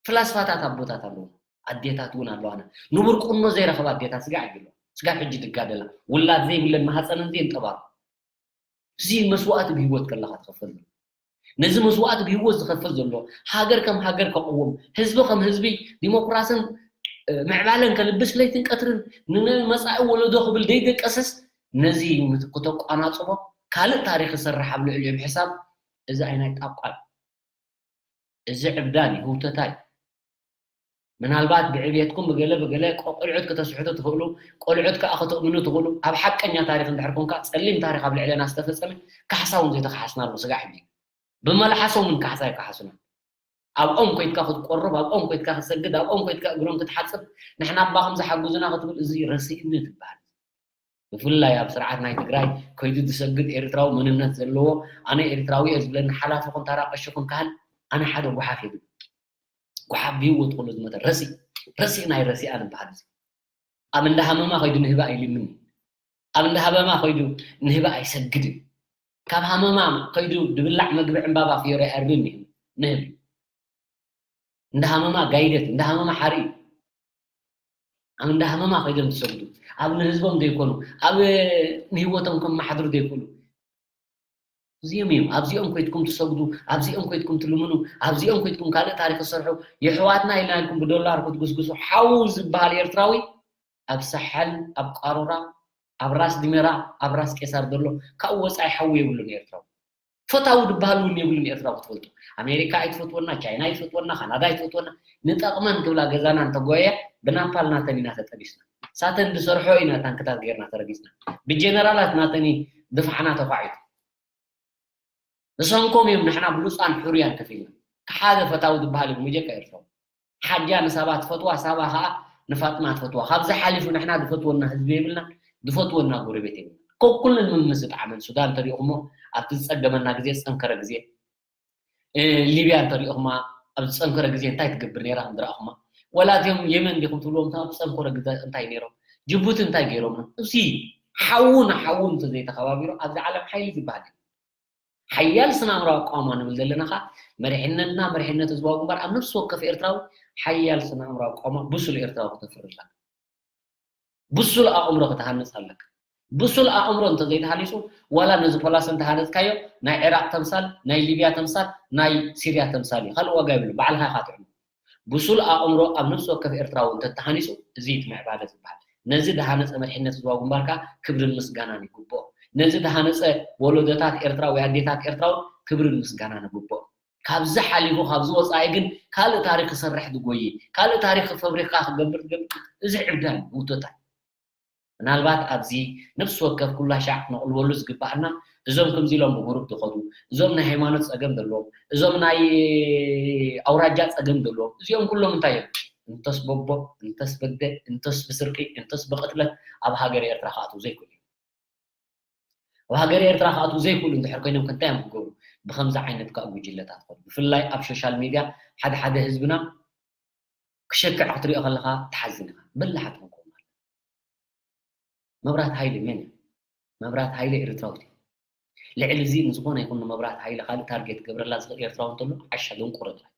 ፍላስፋታት ኣቦታት ኣለዉ። ኣዴታት እውን ኣለዋና። ንቡር ቁኖ ዘይረኸባ ኣዴታት ስጋዕ ይብሎ ስጋብ ሕጂ ትጋደላ ውላድ ዘይብለን ማህፀነን ዘየንጠባሩ እዚ መስዋእቲ ብህይወት ከለኻ ትኸፈል ዘሎ ነዚ መስዋእቲ ብህይወት ዝኸፈል ዘሎ ሃገር ከም ሃገር ከቕውም ህዝቢ ከም ህዝቢ ዲሞክራስን ምዕባለን ከልብስ ለይትን ቀትርን ንመፃኢ ወለዶ ክብል ዘይደቀሰስ ነዚ ክተቋናፅቦ ካልእ ታሪክ ይሰርሕ ኣብ ልዕሊኦም ሕሳብ እዚ ኣይናይ ጣቋል እዚ ዕብዳን እዩ ህውተታይ ምናልባት ብዕብየትኩም ብገለ ብገለ ቆልዑት ከተስሕቱ ትኽእሉ ቆልዑት ከዓ ከተእምኑ ትኽእሉ ኣብ ሓቀኛ ታሪክ እንድሕር ኮንካ ፀሊም ታሪክ ኣብ ልዕለና ዝተፈፀመ ካሕሳ እውን ዘይተካሓስናሉ ስጋዕ ሕጂ ብመልሓሶም እውን ካሕሳ ይካሓሱና ኣብ ኦም ኮይትካ ክትቆርብ ኣብ ኦም ኮይትካ ክትሰግድ ኣብ ኦም ኮይትካ እግሮም ክትሓፅብ ንሕና ኣባኹም ዝሓግዙና ክትብል እዚ ረስእነት ይበሃል ብፍላይ ኣብ ስርዓት ናይ ትግራይ ከይዱ ዝሰግድ ኤርትራዊ መንነት ዘለዎ ኣነ ኤርትራዊ እየ ዝብለኒ ሓላፊ ኹን ታራ ቀሺ ኹን ካህን ኣነ ሓደ ጓሓፍ እየ ዝብል ጓሓፍ ብህይወት ኩሉ ዝመተ ረሲ ረሲ ናይ ረሲኣ ንበሃል እዚ ኣብ እንዳ ሃመማ ከይዱ ንህባ ኣይልምን ኣብ እንዳ ሃመማ ከይዱ ንህባ ኣይሰግድን ካብ ሃመማ ከይዱ ድብላዕ መግቢ ዕምባባ ፍዮሪ ኣርብን ንህብ እንዳ ሃመማ ጋይደት እንዳ ሃመማ ሓርኢ ኣብ እንዳ ሃመማ ከይዶም ዝሰግዱ ኣብ ንህዝቦም ዘይኮኑ ኣብ ንህይወቶም ከመሓድሩ ዘይክእሉ እዚኦም እዮም ኣብዚኦም ኮይትኩም ትሰግዱ ኣብዚኦም ኮይትኩም ትልምኑ ኣብዚኦም ኮይትኩም ካልእ ታሪክ ትሰርሑ የሕዋትና ኢልና ኢልኩም ብዶላር ክትጉስጉሱ ሓው ዝበሃል ኤርትራዊ ኣብ ሳሓል ኣብ ቃሮራ ኣብ ራስ ድሜራ ኣብ ራስ ቄሳር ዘሎ ካብኡ ወፃኢ ሓው የብሉን ኤርትራዊ ፈታዊ ዝበሃል እውን የብሉን ኤርትራዊ ክትፈልጡ ኣሜሪካ ኣይትፈትወና ቻይና ኣይትፈትወና ካናዳ ኣይትፈትወና ንጠቕመን ክብላ ገዛና እንተጎየ ብናፓል ናተን ኢና ተጠቢስና ሳተን ዝሰርሖ ኢና ታንክታት ገይርና ተረጊፅና ብጀነራላት ናተን ድፋዕና ተኳዒቱ ብሰንኮም እዮም ንሕና ብሉፃን ሕሩያን ከፊልና ሓደ ፈታዊ ዝበሃል እዩ ሙጀካ ኤርትራዊ ሓጃ ንሳባ ትፈትዋ ሳባ ከዓ ንፋጥማ ትፈትዋ ካብዚ ሓሊፉ ንሕና ዝፈትወና ህዝቢ የብልና ዝፈትወና ጎረቤት የብልና ከኩልን ምምስ ዝጠዓመን ሱዳን ተሪእኹሞ ኣብቲ ዝፀገመና ግዜ ዝፀንከረ ግዜ ሊብያ እንተሪእኹማ ኣብ ዝፀንከረ ግዜ እንታይ ትገብር ነራ ዝረእኹማ ወላ እዚኦም የመን ዲኹም ትብልዎም ኣብ ዝፀንከረ ግዜ እንታይ ነይሮም ጅቡቲ እንታይ ገይሮምና እዚ ሓዉ ንሓዉ እንተዘይተኸባቢሩ ኣብዚ ዓለም ሓይሊ ዝበሃል ሓያል ስነ ኣእምራዊ ኣቋማ ንብል ዘለና ኸዓ መሪሕነትና መሪሕነት ህዝባዊ ግንባር ኣብ ነፍሲ ወከፍ ኤርትራዊ ሓያል ስነ ኣእምራዊ ኣቋማ ብሱል ኤርትራዊ ክተፍርላ ብሱል ኣእምሮ ክትሃንፅ ኣለካ ብሱል ኣእምሮ እንተዘይተሃኒፁ ዋላ ነዚ ፖላስ እንተሃነፅካዮ ናይ ዒራቅ ተምሳል ናይ ሊብያ ተምሳል ናይ ሲርያ ተምሳል እዩ ካልእ ዋጋ የብሉ ባዕልካ ኢካ ትዕኑ ብሱል ኣእምሮ ኣብ ነፍሲ ወከፍ ኤርትራዊ እንተተሃኒፁ እዚ እቲ ምዕባለ ዝበሃል ነዚ ዝሃነፀ መሪሕነት ህዝባዊ ግንባር ከዓ ክብርን ምስጋናን ይግብኦ ነዚ ዝሃነፀ ወለዶታት ኤርትራ ወይ ኣዴታት ኤርትራ እውን ክብርን ምስጋናን ይግብኦ ካብዚ ሓሊፉ ካብዚ ወፃኢ ግን ካልእ ታሪክ ክሰርሕ ዝጎይ ካልእ ታሪክ ፈብሪካ ክገብር ዝገብር እዚ ዕብዳን ውቶታ ምናልባት ኣብዚ ነፍሲ ወከፍ ኩላ ሻዕ ክነቕልበሉ ዝግባኣና እዞም ከምዚ ኢሎም ብጉሩብ ዝኸዱ እዞም ናይ ሃይማኖት ፀገም ዘለዎም እዞም ናይ ኣውራጃ ፀገም ዘለዎም እዚኦም ኩሎም እንታይ እዮም እንተስ በቦ እንተስ በግደ እንተስ ብስርቂ እንተስ ብቅትለት ኣብ ሃገር ኤርትራ ክኣትዉ ዘይክእሉ እዮም ኣብ ሃገር ኤርትራ ክኣትዉ ዘይክእሉ እንድሕር ኮይኖም ከ እንታይ እዮም ክገብሩ ብከምዚ ዓይነት ከዓ ጉጅለታት ኾኑ ብፍላይ ኣብ ሶሻል ሚድያ ሓደ ሓደ ህዝብና ክሸክዕ ክትሪኦ ከለኻ ትሓዝን ኢኻ በላሓት ክንከውን ማለት መብራት ሃይለ መን እዩ መብራት ሃይለ ኤርትራዊት እዩ ልዕሊ እዚ ንዝኾነ ይኹን ንመብራት ሃይለ ካልእ ታርጌት ክገብረላ ዝኽእል ኤርትራዊ እንተሎ ዓሻ ደንቆሮ ጥራይ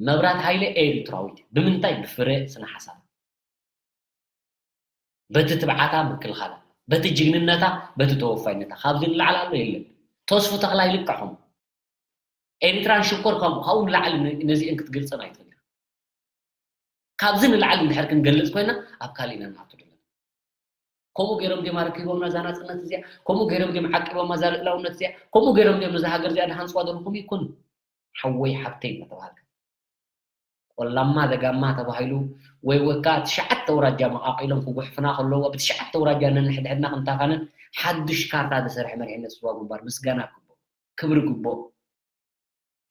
መብራት ሃይለ ኤርትራዊት እዩ ብምንታይ ብፍረ ስነ ሓሳብ በቲ ትብዓታ ምክልኻላ በቲ ጅግንነታ በቲ ተወፋይነታ ካብዚ ንላዕሊ ኣሎ የለን ተስፉ ተኽላይ ልክዕኹም ኤሪትራን ሽኮር ከምኡ ካብኡ ንላዕሊ ነዚአን ክትገልፀን ኣይትኽእልን ካብዚ ንላዕሊ እንድሕር ክንገልፅ ኮይና ኣብ ካልእ ኢና ንኣቱ ዘለና ከምኡ ገይሮም ድዮም ኣረኪቦምና እዛ ናጽነት እዚኣ? ከምኡ ገይሮም ድዮም ዓቂቦማ እዛ ልእላውነት እዚኣ? ከምኡ ገይሮም ድዮም ነዛ ሃገር እዚኣ ድሃንጽዋ ዘለኹም? ይኩን ሓወይ ሓብተይ እናተባሃልካ ቆላማ ደጋማ ተባሂሉ ወይ ወካ ትሽዓተ ኣውራጃ መቓቒሎም ክጉሕፍና ከለዎ ብትሽዓተ ኣውራጃ ነንሕድሕድና ክንታፋነን ሓድሽ ካርታ ዝሰርሐ መሪሕነት ስዋ ግንባር ምስጋና ክግቦ ክብሪ ግቦ።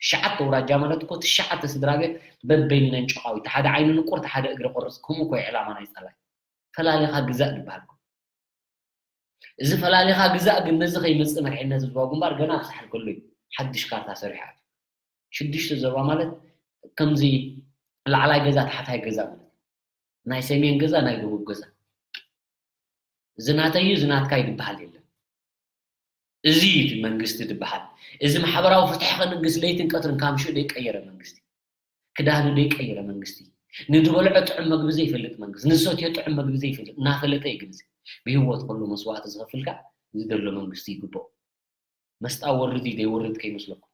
ትሽዓተ ኣውራጃ ማለት እኮ ትሽዓተ ስድራ ቤት በበይንነን ጨቓዊት፣ ሓደ ዓይኒ ንቁር፣ ሓደ እግሪ ቁርፅ። ከምኡ እኮ እዩ ዕላማ ናይ ጸላይ። ፈላሊኻ ግዛእ ዝበሃል እኮ። እዚ ፈላሊኻ ግዛእ ግን ነዚ ከይመጽእ መሪሕነት ህዝባዊ ግንባር ገና ኣብ ሳሕል ከሎ እዩ ሓድሽ ካርታ ሰሪሑ ኣትዩ። ሽዱሽተ ዞባ ማለት ከምዚ ላዕላይ ገዛ ታሕታይ ገዛ ማለት እዩ። ናይ ሰሜን ገዛ ናይ ደቡብ ገዛ። እዚ ናተይ እዩ፣ እዚ ናትካ እዩ ዝበሃል የለን። እዚ እዩ እቲ መንግስቲ ዝበሃል። እዚ ማሕበራዊ ፍትሒ ከንግስ ለይትን ቀትርን ካብ ሽዑ ዘይቀየረ መንግስቲ። ክዳኑ ዘይቀየረ መንግስቲ። ንዝበልዖ ጥዑም መግቢ ዘይፈልጥ መንግስቲ። ንዝሰትዮ ጥዑም መግቢ ዘይፈልጥ። እናፈለጠ እዩ ግን እዚ ብህይወት ከሎ መስዋእቲ ዝኸፍልካ እዚ ዘሎ መንግስቲ ይግብኦ። መስጣ ወርድ እዩ ዘይወርድ ከይመስለኩም።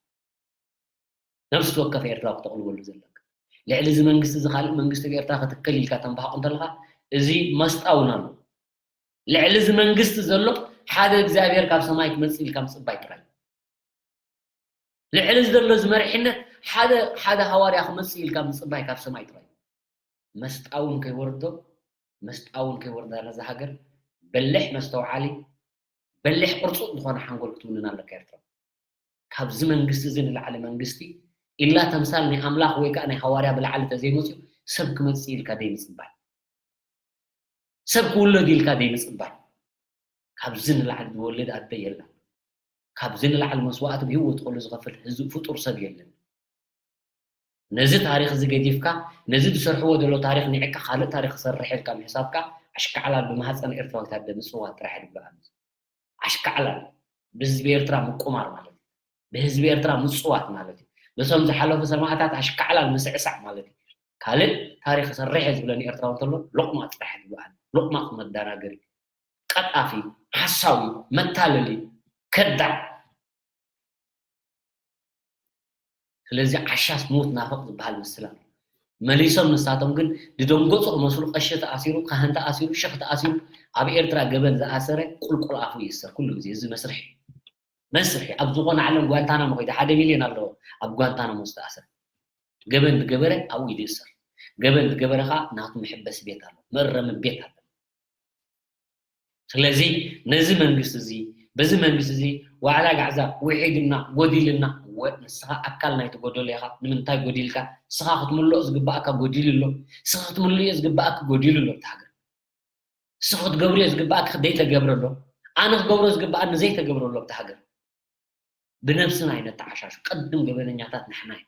ነፍሲ ወከፍ ኤርትራዊ ክተቕልበሉ ዘለካ። ልዕሊ እዚ መንግስቲ እዚ ካልእ መንግስቲ ኣብ ኤርትራ ክትከል ኢልካ ተንባህቑ እንተለኻ እዚ መስጣ እውን ኣሎ። ልዕሊ እዚ መንግስቲ ዘሎ ሓደ እግዚኣብሔር ካብ ሰማይ ክመጽእ ኢልካ ምጽባይ ጥራይ። ልዕሊ እዚ ዘሎ እዚ መሪሕነት ሓደ ሓደ ሃዋርያ ክመጽእ ኢልካ ምጽባይ ካብ ሰማይ ጥራይ። መስጣ እውን ከይወርዶ መስጣ እውን ከይወርዳ ነዛ ሃገር በልሕ መስተውዓሊ በልሕ ቅርጹ ዝኾነ ሓንጎል ክትውንን ኣለካ ኤርትራ። ካብዚ መንግስቲ እዚ ንላዕሊ መንግስቲ ኢላ ተምሳል ናይ ኣምላኽ ወይ ከዓ ናይ ሃዋርያ ብላዕሊ ተዘይመፅኡ ሰብ ክመፅእ ኢልካ ደይምፅባይ ሰብ ክውለድ ኢልካ ደይምፅባይ ካብዚ ንላዕሊ ዝወልድ ኣደ የለን። ካብዚ ንላዕሊ መስዋእቲ ብህይወት ከሉ ዝኸፍል ህዝብ ፍጡር ሰብ የለን። ነዚ ታሪኽ እዚ ገዲፍካ ነዚ ዝሰርሕዎ ዘሎ ታሪኽ ንዕካ ካልእ ታሪኽ ክሰርሕ ኢልካ ምሕሳብካ ኣሽካዕላል ብማህፀን ኤርትራዊት ኣደ ምፅዋት ጥራሕ ድበኣል። ኣሽካዕላል ብህዝቢ ኤርትራ ምቁማር ማለት እዩ። ብህዝቢ ኤርትራ ምፅዋት ማለት እዩ። በቶም ዝሓለፉ ሰማእታት ኣሽካዕላል ምስዕሳዕ ማለት እዩ። ካልእ ታሪኽ ክሰርሕ እየ ዝብለኒ ኤርትራዊ እንተሎ ሎቕማፅ ጥራሕ ድበኣል። ሎቕማፅ መዳናገሪ ቀጣፊ ሓሳዊ መታለሊ ከዳዕ። ስለዚ ዓሻስ ሞት ናፍቕ ዝበሃል ምስላ መሊሶም ንሳቶም ግን ዝደንገፁ ክመስሉ ቀሺ ተኣሲሩ ካህን ተኣሲሩ ሸኽ ተኣሲሩ ኣብ ኤርትራ ገበን ዝኣሰረ ቁልቁል ኣፉ ይእሰር ኩሉ ግዜ እዚ መስርሒ መስርሒ ኣብ ዝኾነ ዓለም ጓንታናሞ ከይደ ሓደ ሚልዮን ኣለዎ ኣብ ጓንታናሞ ዝተኣሰረ ገበን ዝገበረ ኣብኡ ይእሰር ገበን ዝገበረ ከዓ ናቱ መሐበሲ ቤት ኣሎ መእረሚ ቤት ኣሎ ስለዚ ነዚ መንግስቲ እዚ በዚ መንግስቲ እዚ ዋዕላ ጋዕዛ ውሒድና ጎዲልና ወ ንስኻ ኣካል ናይቲ ጎደሎ ኢኻ ንምንታይ ጎዲልካ ንስኻ ክትምልኦ ዝግባኣካ ጎዲሉ ኣሎ ንስኻ ክትምልኦ ዝግባኣካ ጎዲሉ ኣሎ እቲ ሃገር ንስኻ ክትገብርዮ ዝግባኣካ ዘይተገብረ ኣሎ ኣነ ክገብሮ ዝግባኣኒ ዘይተገብረ ኣሎ ኣብቲ ሃገር ብነብስና ኣይነተዓሻሹ ቀድም ገበነኛታት ንሕና ኢና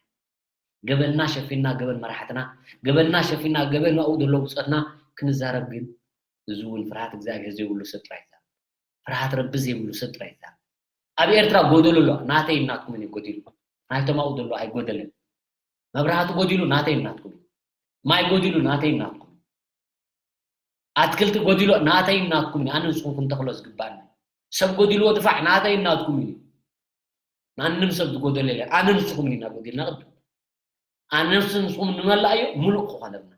ገበንና ሸፊንና ገበን መራሕትና ገበንና ሸፊንና ገበን ኣብኡ ዘሎ ብፆትና ክንዛረብ ግን እዚ እውን ፍርሃት እግዚኣብሔር ዘይብሉ ሰብ ጥራይ ይዛረብ ፍርሃት ረቢ ዘይብሉ ሰብ ጥራይ ይዛረብ ኣብ ኤርትራ ጎደሎ ኣሎ ናተይ እናትኩምን እዩ ጎዲሉ ናይቶም ኣብኡ ዘሎ ኣይጎደለን መብራህቲ ጎዲሉ ናተይ እናትኩም እዩ ማይ ጎዲሉ ናተይ እናትኩም እዩ ኣትክልቲ ጎዲሎ ናተይ እናትኩም እዩ ኣነ ንስኹም ክንተኽሎ ዝግባኣኒ ሰብ ጎዲልዎ ድፋዕ ናተይ እናትኩም እዩ ማንም ሰብ ዝጎደለ የለን ኣነ ንስኹም ኢና ጎዲልና ቅድም ኣነ ንስኹም ንመላእዮ ሙሉእ ክኾነልና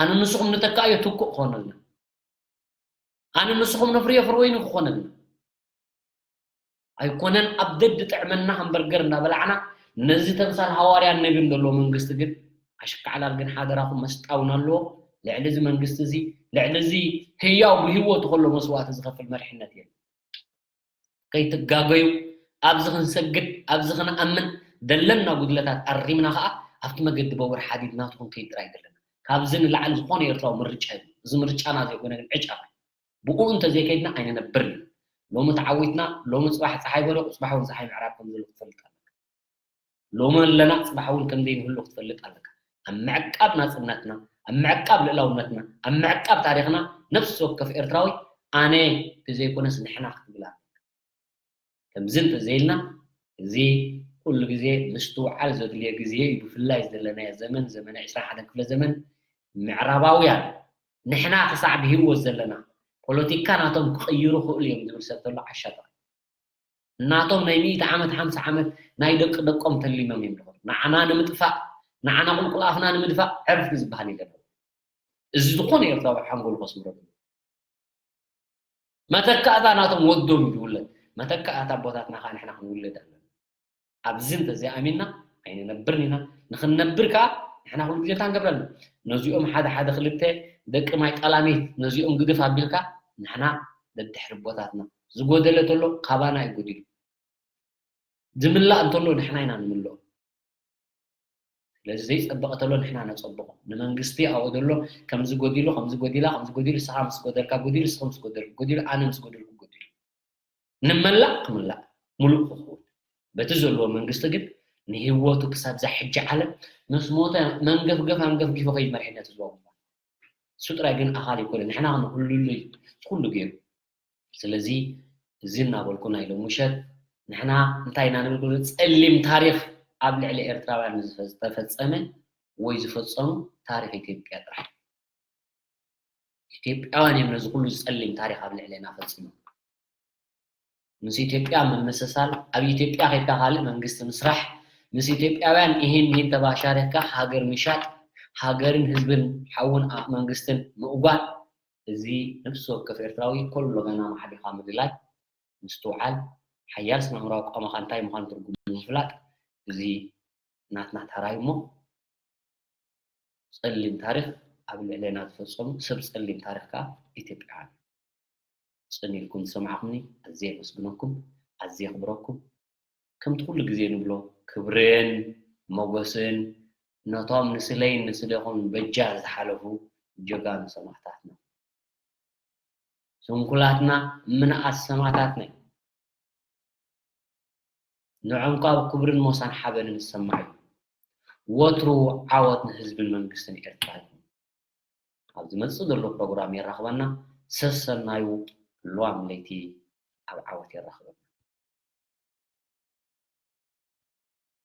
ኣነ ንስኹም ንተካእዮ ትኩእ ክኾነልና ኣነ ንስኹም ነፍርዮ ፍርወይኒ ክኾነልና ኣይኮነን ኣብ ደድ ጥዕመና ሃምበርገር እንዳበላዕና ነዚ ተምሳል ሃዋርያን ነቢን ዘለዎ መንግስቲ ግን ኣሽካዕላል ግን ሓደራኹም መስጣውን ኣለዎ ልዕሊ እዚ መንግስቲ እዚ ልዕሊ እዚ ህያው ብህይወቱ ከሎ መስዋእቲ ዝኸፍል መሪሕነት የለን ከይትጋገዩ ኣብዚ ክንሰግድ ኣብዚ ክንኣምን ዘለና ጉድለታት ኣሪምና ከዓ ኣብቲ መገዲ በውር ሓዲድ ናቱ ክንከይድ ጥራይ ዘለና ካብዚ ንላዕሊ ዝኾነ ኤርትራዊ ምርጫ እዩ እዚ ምርጫና ዘይኮነ ግን ዕጫ ብኡ እንተዘይከይድና ኣይንነብርን ኢና። ሎሚ ተዓዊትና፣ ሎሚ ጽባሕ ጸሓይ በሪቑ፣ ጽባሕ እውን ጸሓይ ምዕራብ ከም ዘሎ ክትፈልጥ ኣለካ። ሎሚ ኣለና፣ ጽባሕ እውን ከም ዘይንህሉ ክትፈልጥ ኣለካ። ኣብ ምዕቃብ ናጽነትና፣ ኣብ ምዕቃብ ልእላውነትና፣ ኣብ ምዕቃብ ታሪኽና ነፍሲ ወከፍ ኤርትራዊ ኣነ ተዘይኮነስ ንሕና ክትብል ኣለካ። ከምዚ እንተዘይልና እዚ ኩሉ ግዜ ምስትውዓል ዘድልዮ ግዜ እዩ። ብፍላይ ዘለናዮ ዘመን፣ ዘመነ ዕስራን ሓደን ክፍለ ዘመን ምዕራባውያን ንሕና ክሳዕ ብህይወት ዘለና ፖለቲካ ናቶም ክቕይሩ ክእሉ እዮም ዝብል ሰብ ተሎ ዓሻ ጥራይ። ናቶም ናይ ሚእቲ ዓመት ሓምሳ ዓመት ናይ ደቂ ደቆም ተሊሞም እዮም ዝኸዱ። ንዓና ንምጥፋእ፣ ንዓና ቁልቁል ኣፍና ንምድፋእ ዕርፊ ዝበሃል የለን። እዚ ዝኾነ ኤርትራዊ ሓንጎሉ ከስምረሉ። መተካእታ ናቶም ወዶም እዩ ዝውለድ። መተካእታ ኣቦታትና ከዓ ንሕና ክንውለድ ኣለና። ኣብዚ እንተዘይኣሚንና ኣይንነብርን ኢና። ንኽንነብር ከዓ ንሕና ኩሉ ግዜ እንታይ ንገብረሉ? ነዚኦም ሓደ ሓደ ክልተ ደቂ ማይ ጠላሚት ነዚኦም ግድፍ ኣቢልካ ንሕና ደድሕሪ ኣቦታትና ዝጎደለ ተሎ ካባና እዩ ጎዲሉ። ዝምላእ እንተሎ ንሕና ኢና ንምልኦ። ስለዚ ዘይጸበቐ ተሎ ንሕና ነጸብቖ። ንመንግስቲ ኣብኡ ዘሎ ከምዚ ጎዲሉ፣ ከምዚ ጎዲላ፣ ከምዚ ጎዲሉ፣ ንስኻ ምስ ጎደልካ ጎዲሉ፣ ንስኻ ምስ ጎደልኩ ጎዲሉ፣ ኣነ ምስ ጎደልኩ ጎዲሉ። ንመላእ ክምላእ፣ ሙሉእ ክኸውን። በቲ ዘለዎ መንግስቲ ግን ንህይወቱ ክሳብ እዛ ሕጂ ዓለም ምስ ሞተ መንገፍገፍ ኣንገፍጊፉ ከይመርሐነት ህዝባዊ ምዃን። እሱ ጥራይ ግን ኣኻል ኣይኮነን። ንሕና ክንህልሉ እዩ ኩሉ ገይሩ። ስለዚ እዚ እናበልኩ ናይ ሎሚ ምሸት ንሕና እንታይ ኢና ንብል ክብሉ ጸሊም ታሪኽ ኣብ ልዕሊ ኤርትራውያን ዝተፈጸመ ወይ ዝፈጸሙ ታሪኽ ኢትዮጵያ ጥራሕ። ኢትዮጵያውያን እዮም ነዚ ኩሉ ጸሊም ታሪኽ ኣብ ልዕሌና ፈጺሞም። ምስ ኢትዮጵያ ምምስሳል፣ ኣብ ኢትዮጵያ ከይድካ ካልእ መንግስቲ ምስራሕ፣ ምስ ኢትዮጵያውያን ኢሂን ሚሂን ተባሻሪኽካ ሃገር ምሻጥ፣ ሃገርን ህዝብን ሓውን ኣ- መንግስትን ምእጓድ፣ እዚ ነፍሲ ወከፍ ኤርትራዊ ኮሎ ገና ማዕቢኻ ምድላይ ምስትውዓል፣ ሓያል ስነ ኣእምራዊ ኣቋምካ እንታይ ምዃኑ ትርጉሙ ምፍላጥ፣ እዚ ናትና ተራ እዩ እሞ፣ ጸሊም ታሪኽ ኣብ ልዕሌና ዝፈጸሙ ሰብ ጸሊም ታሪኽ ከኣ ኢትዮጵያውያን እዮም። ጽን ኢልኩም ዝሰማዕኩምኒ ኣዝየ የመስግነኩም፣ ኣዝየ የኽብረኩም። ከምቲ ኩሉ ግዜ ንብሎ ክብርን ሞገስን ነቶም ንስለይን ንስሌኹም በጃ ዝሓለፉ ጀጋኑ ሰማእታትና። ስንኩላትና ምንኣስ ሰማእታትና እዩ። ንዕኦም ካብ ክብርን ሞሳን ሓበንን ዝሰማዕ እዩ። ወትሩ ዓወት ንህዝብን መንግስትን ኤርትራ ይኹን። ኣብ ዝመጽእ ዘሎ ፕሮግራም የራኽበና። ሰሰናዩ ሉዋም ለይቲ ኣብ ዓወት የራኽበና።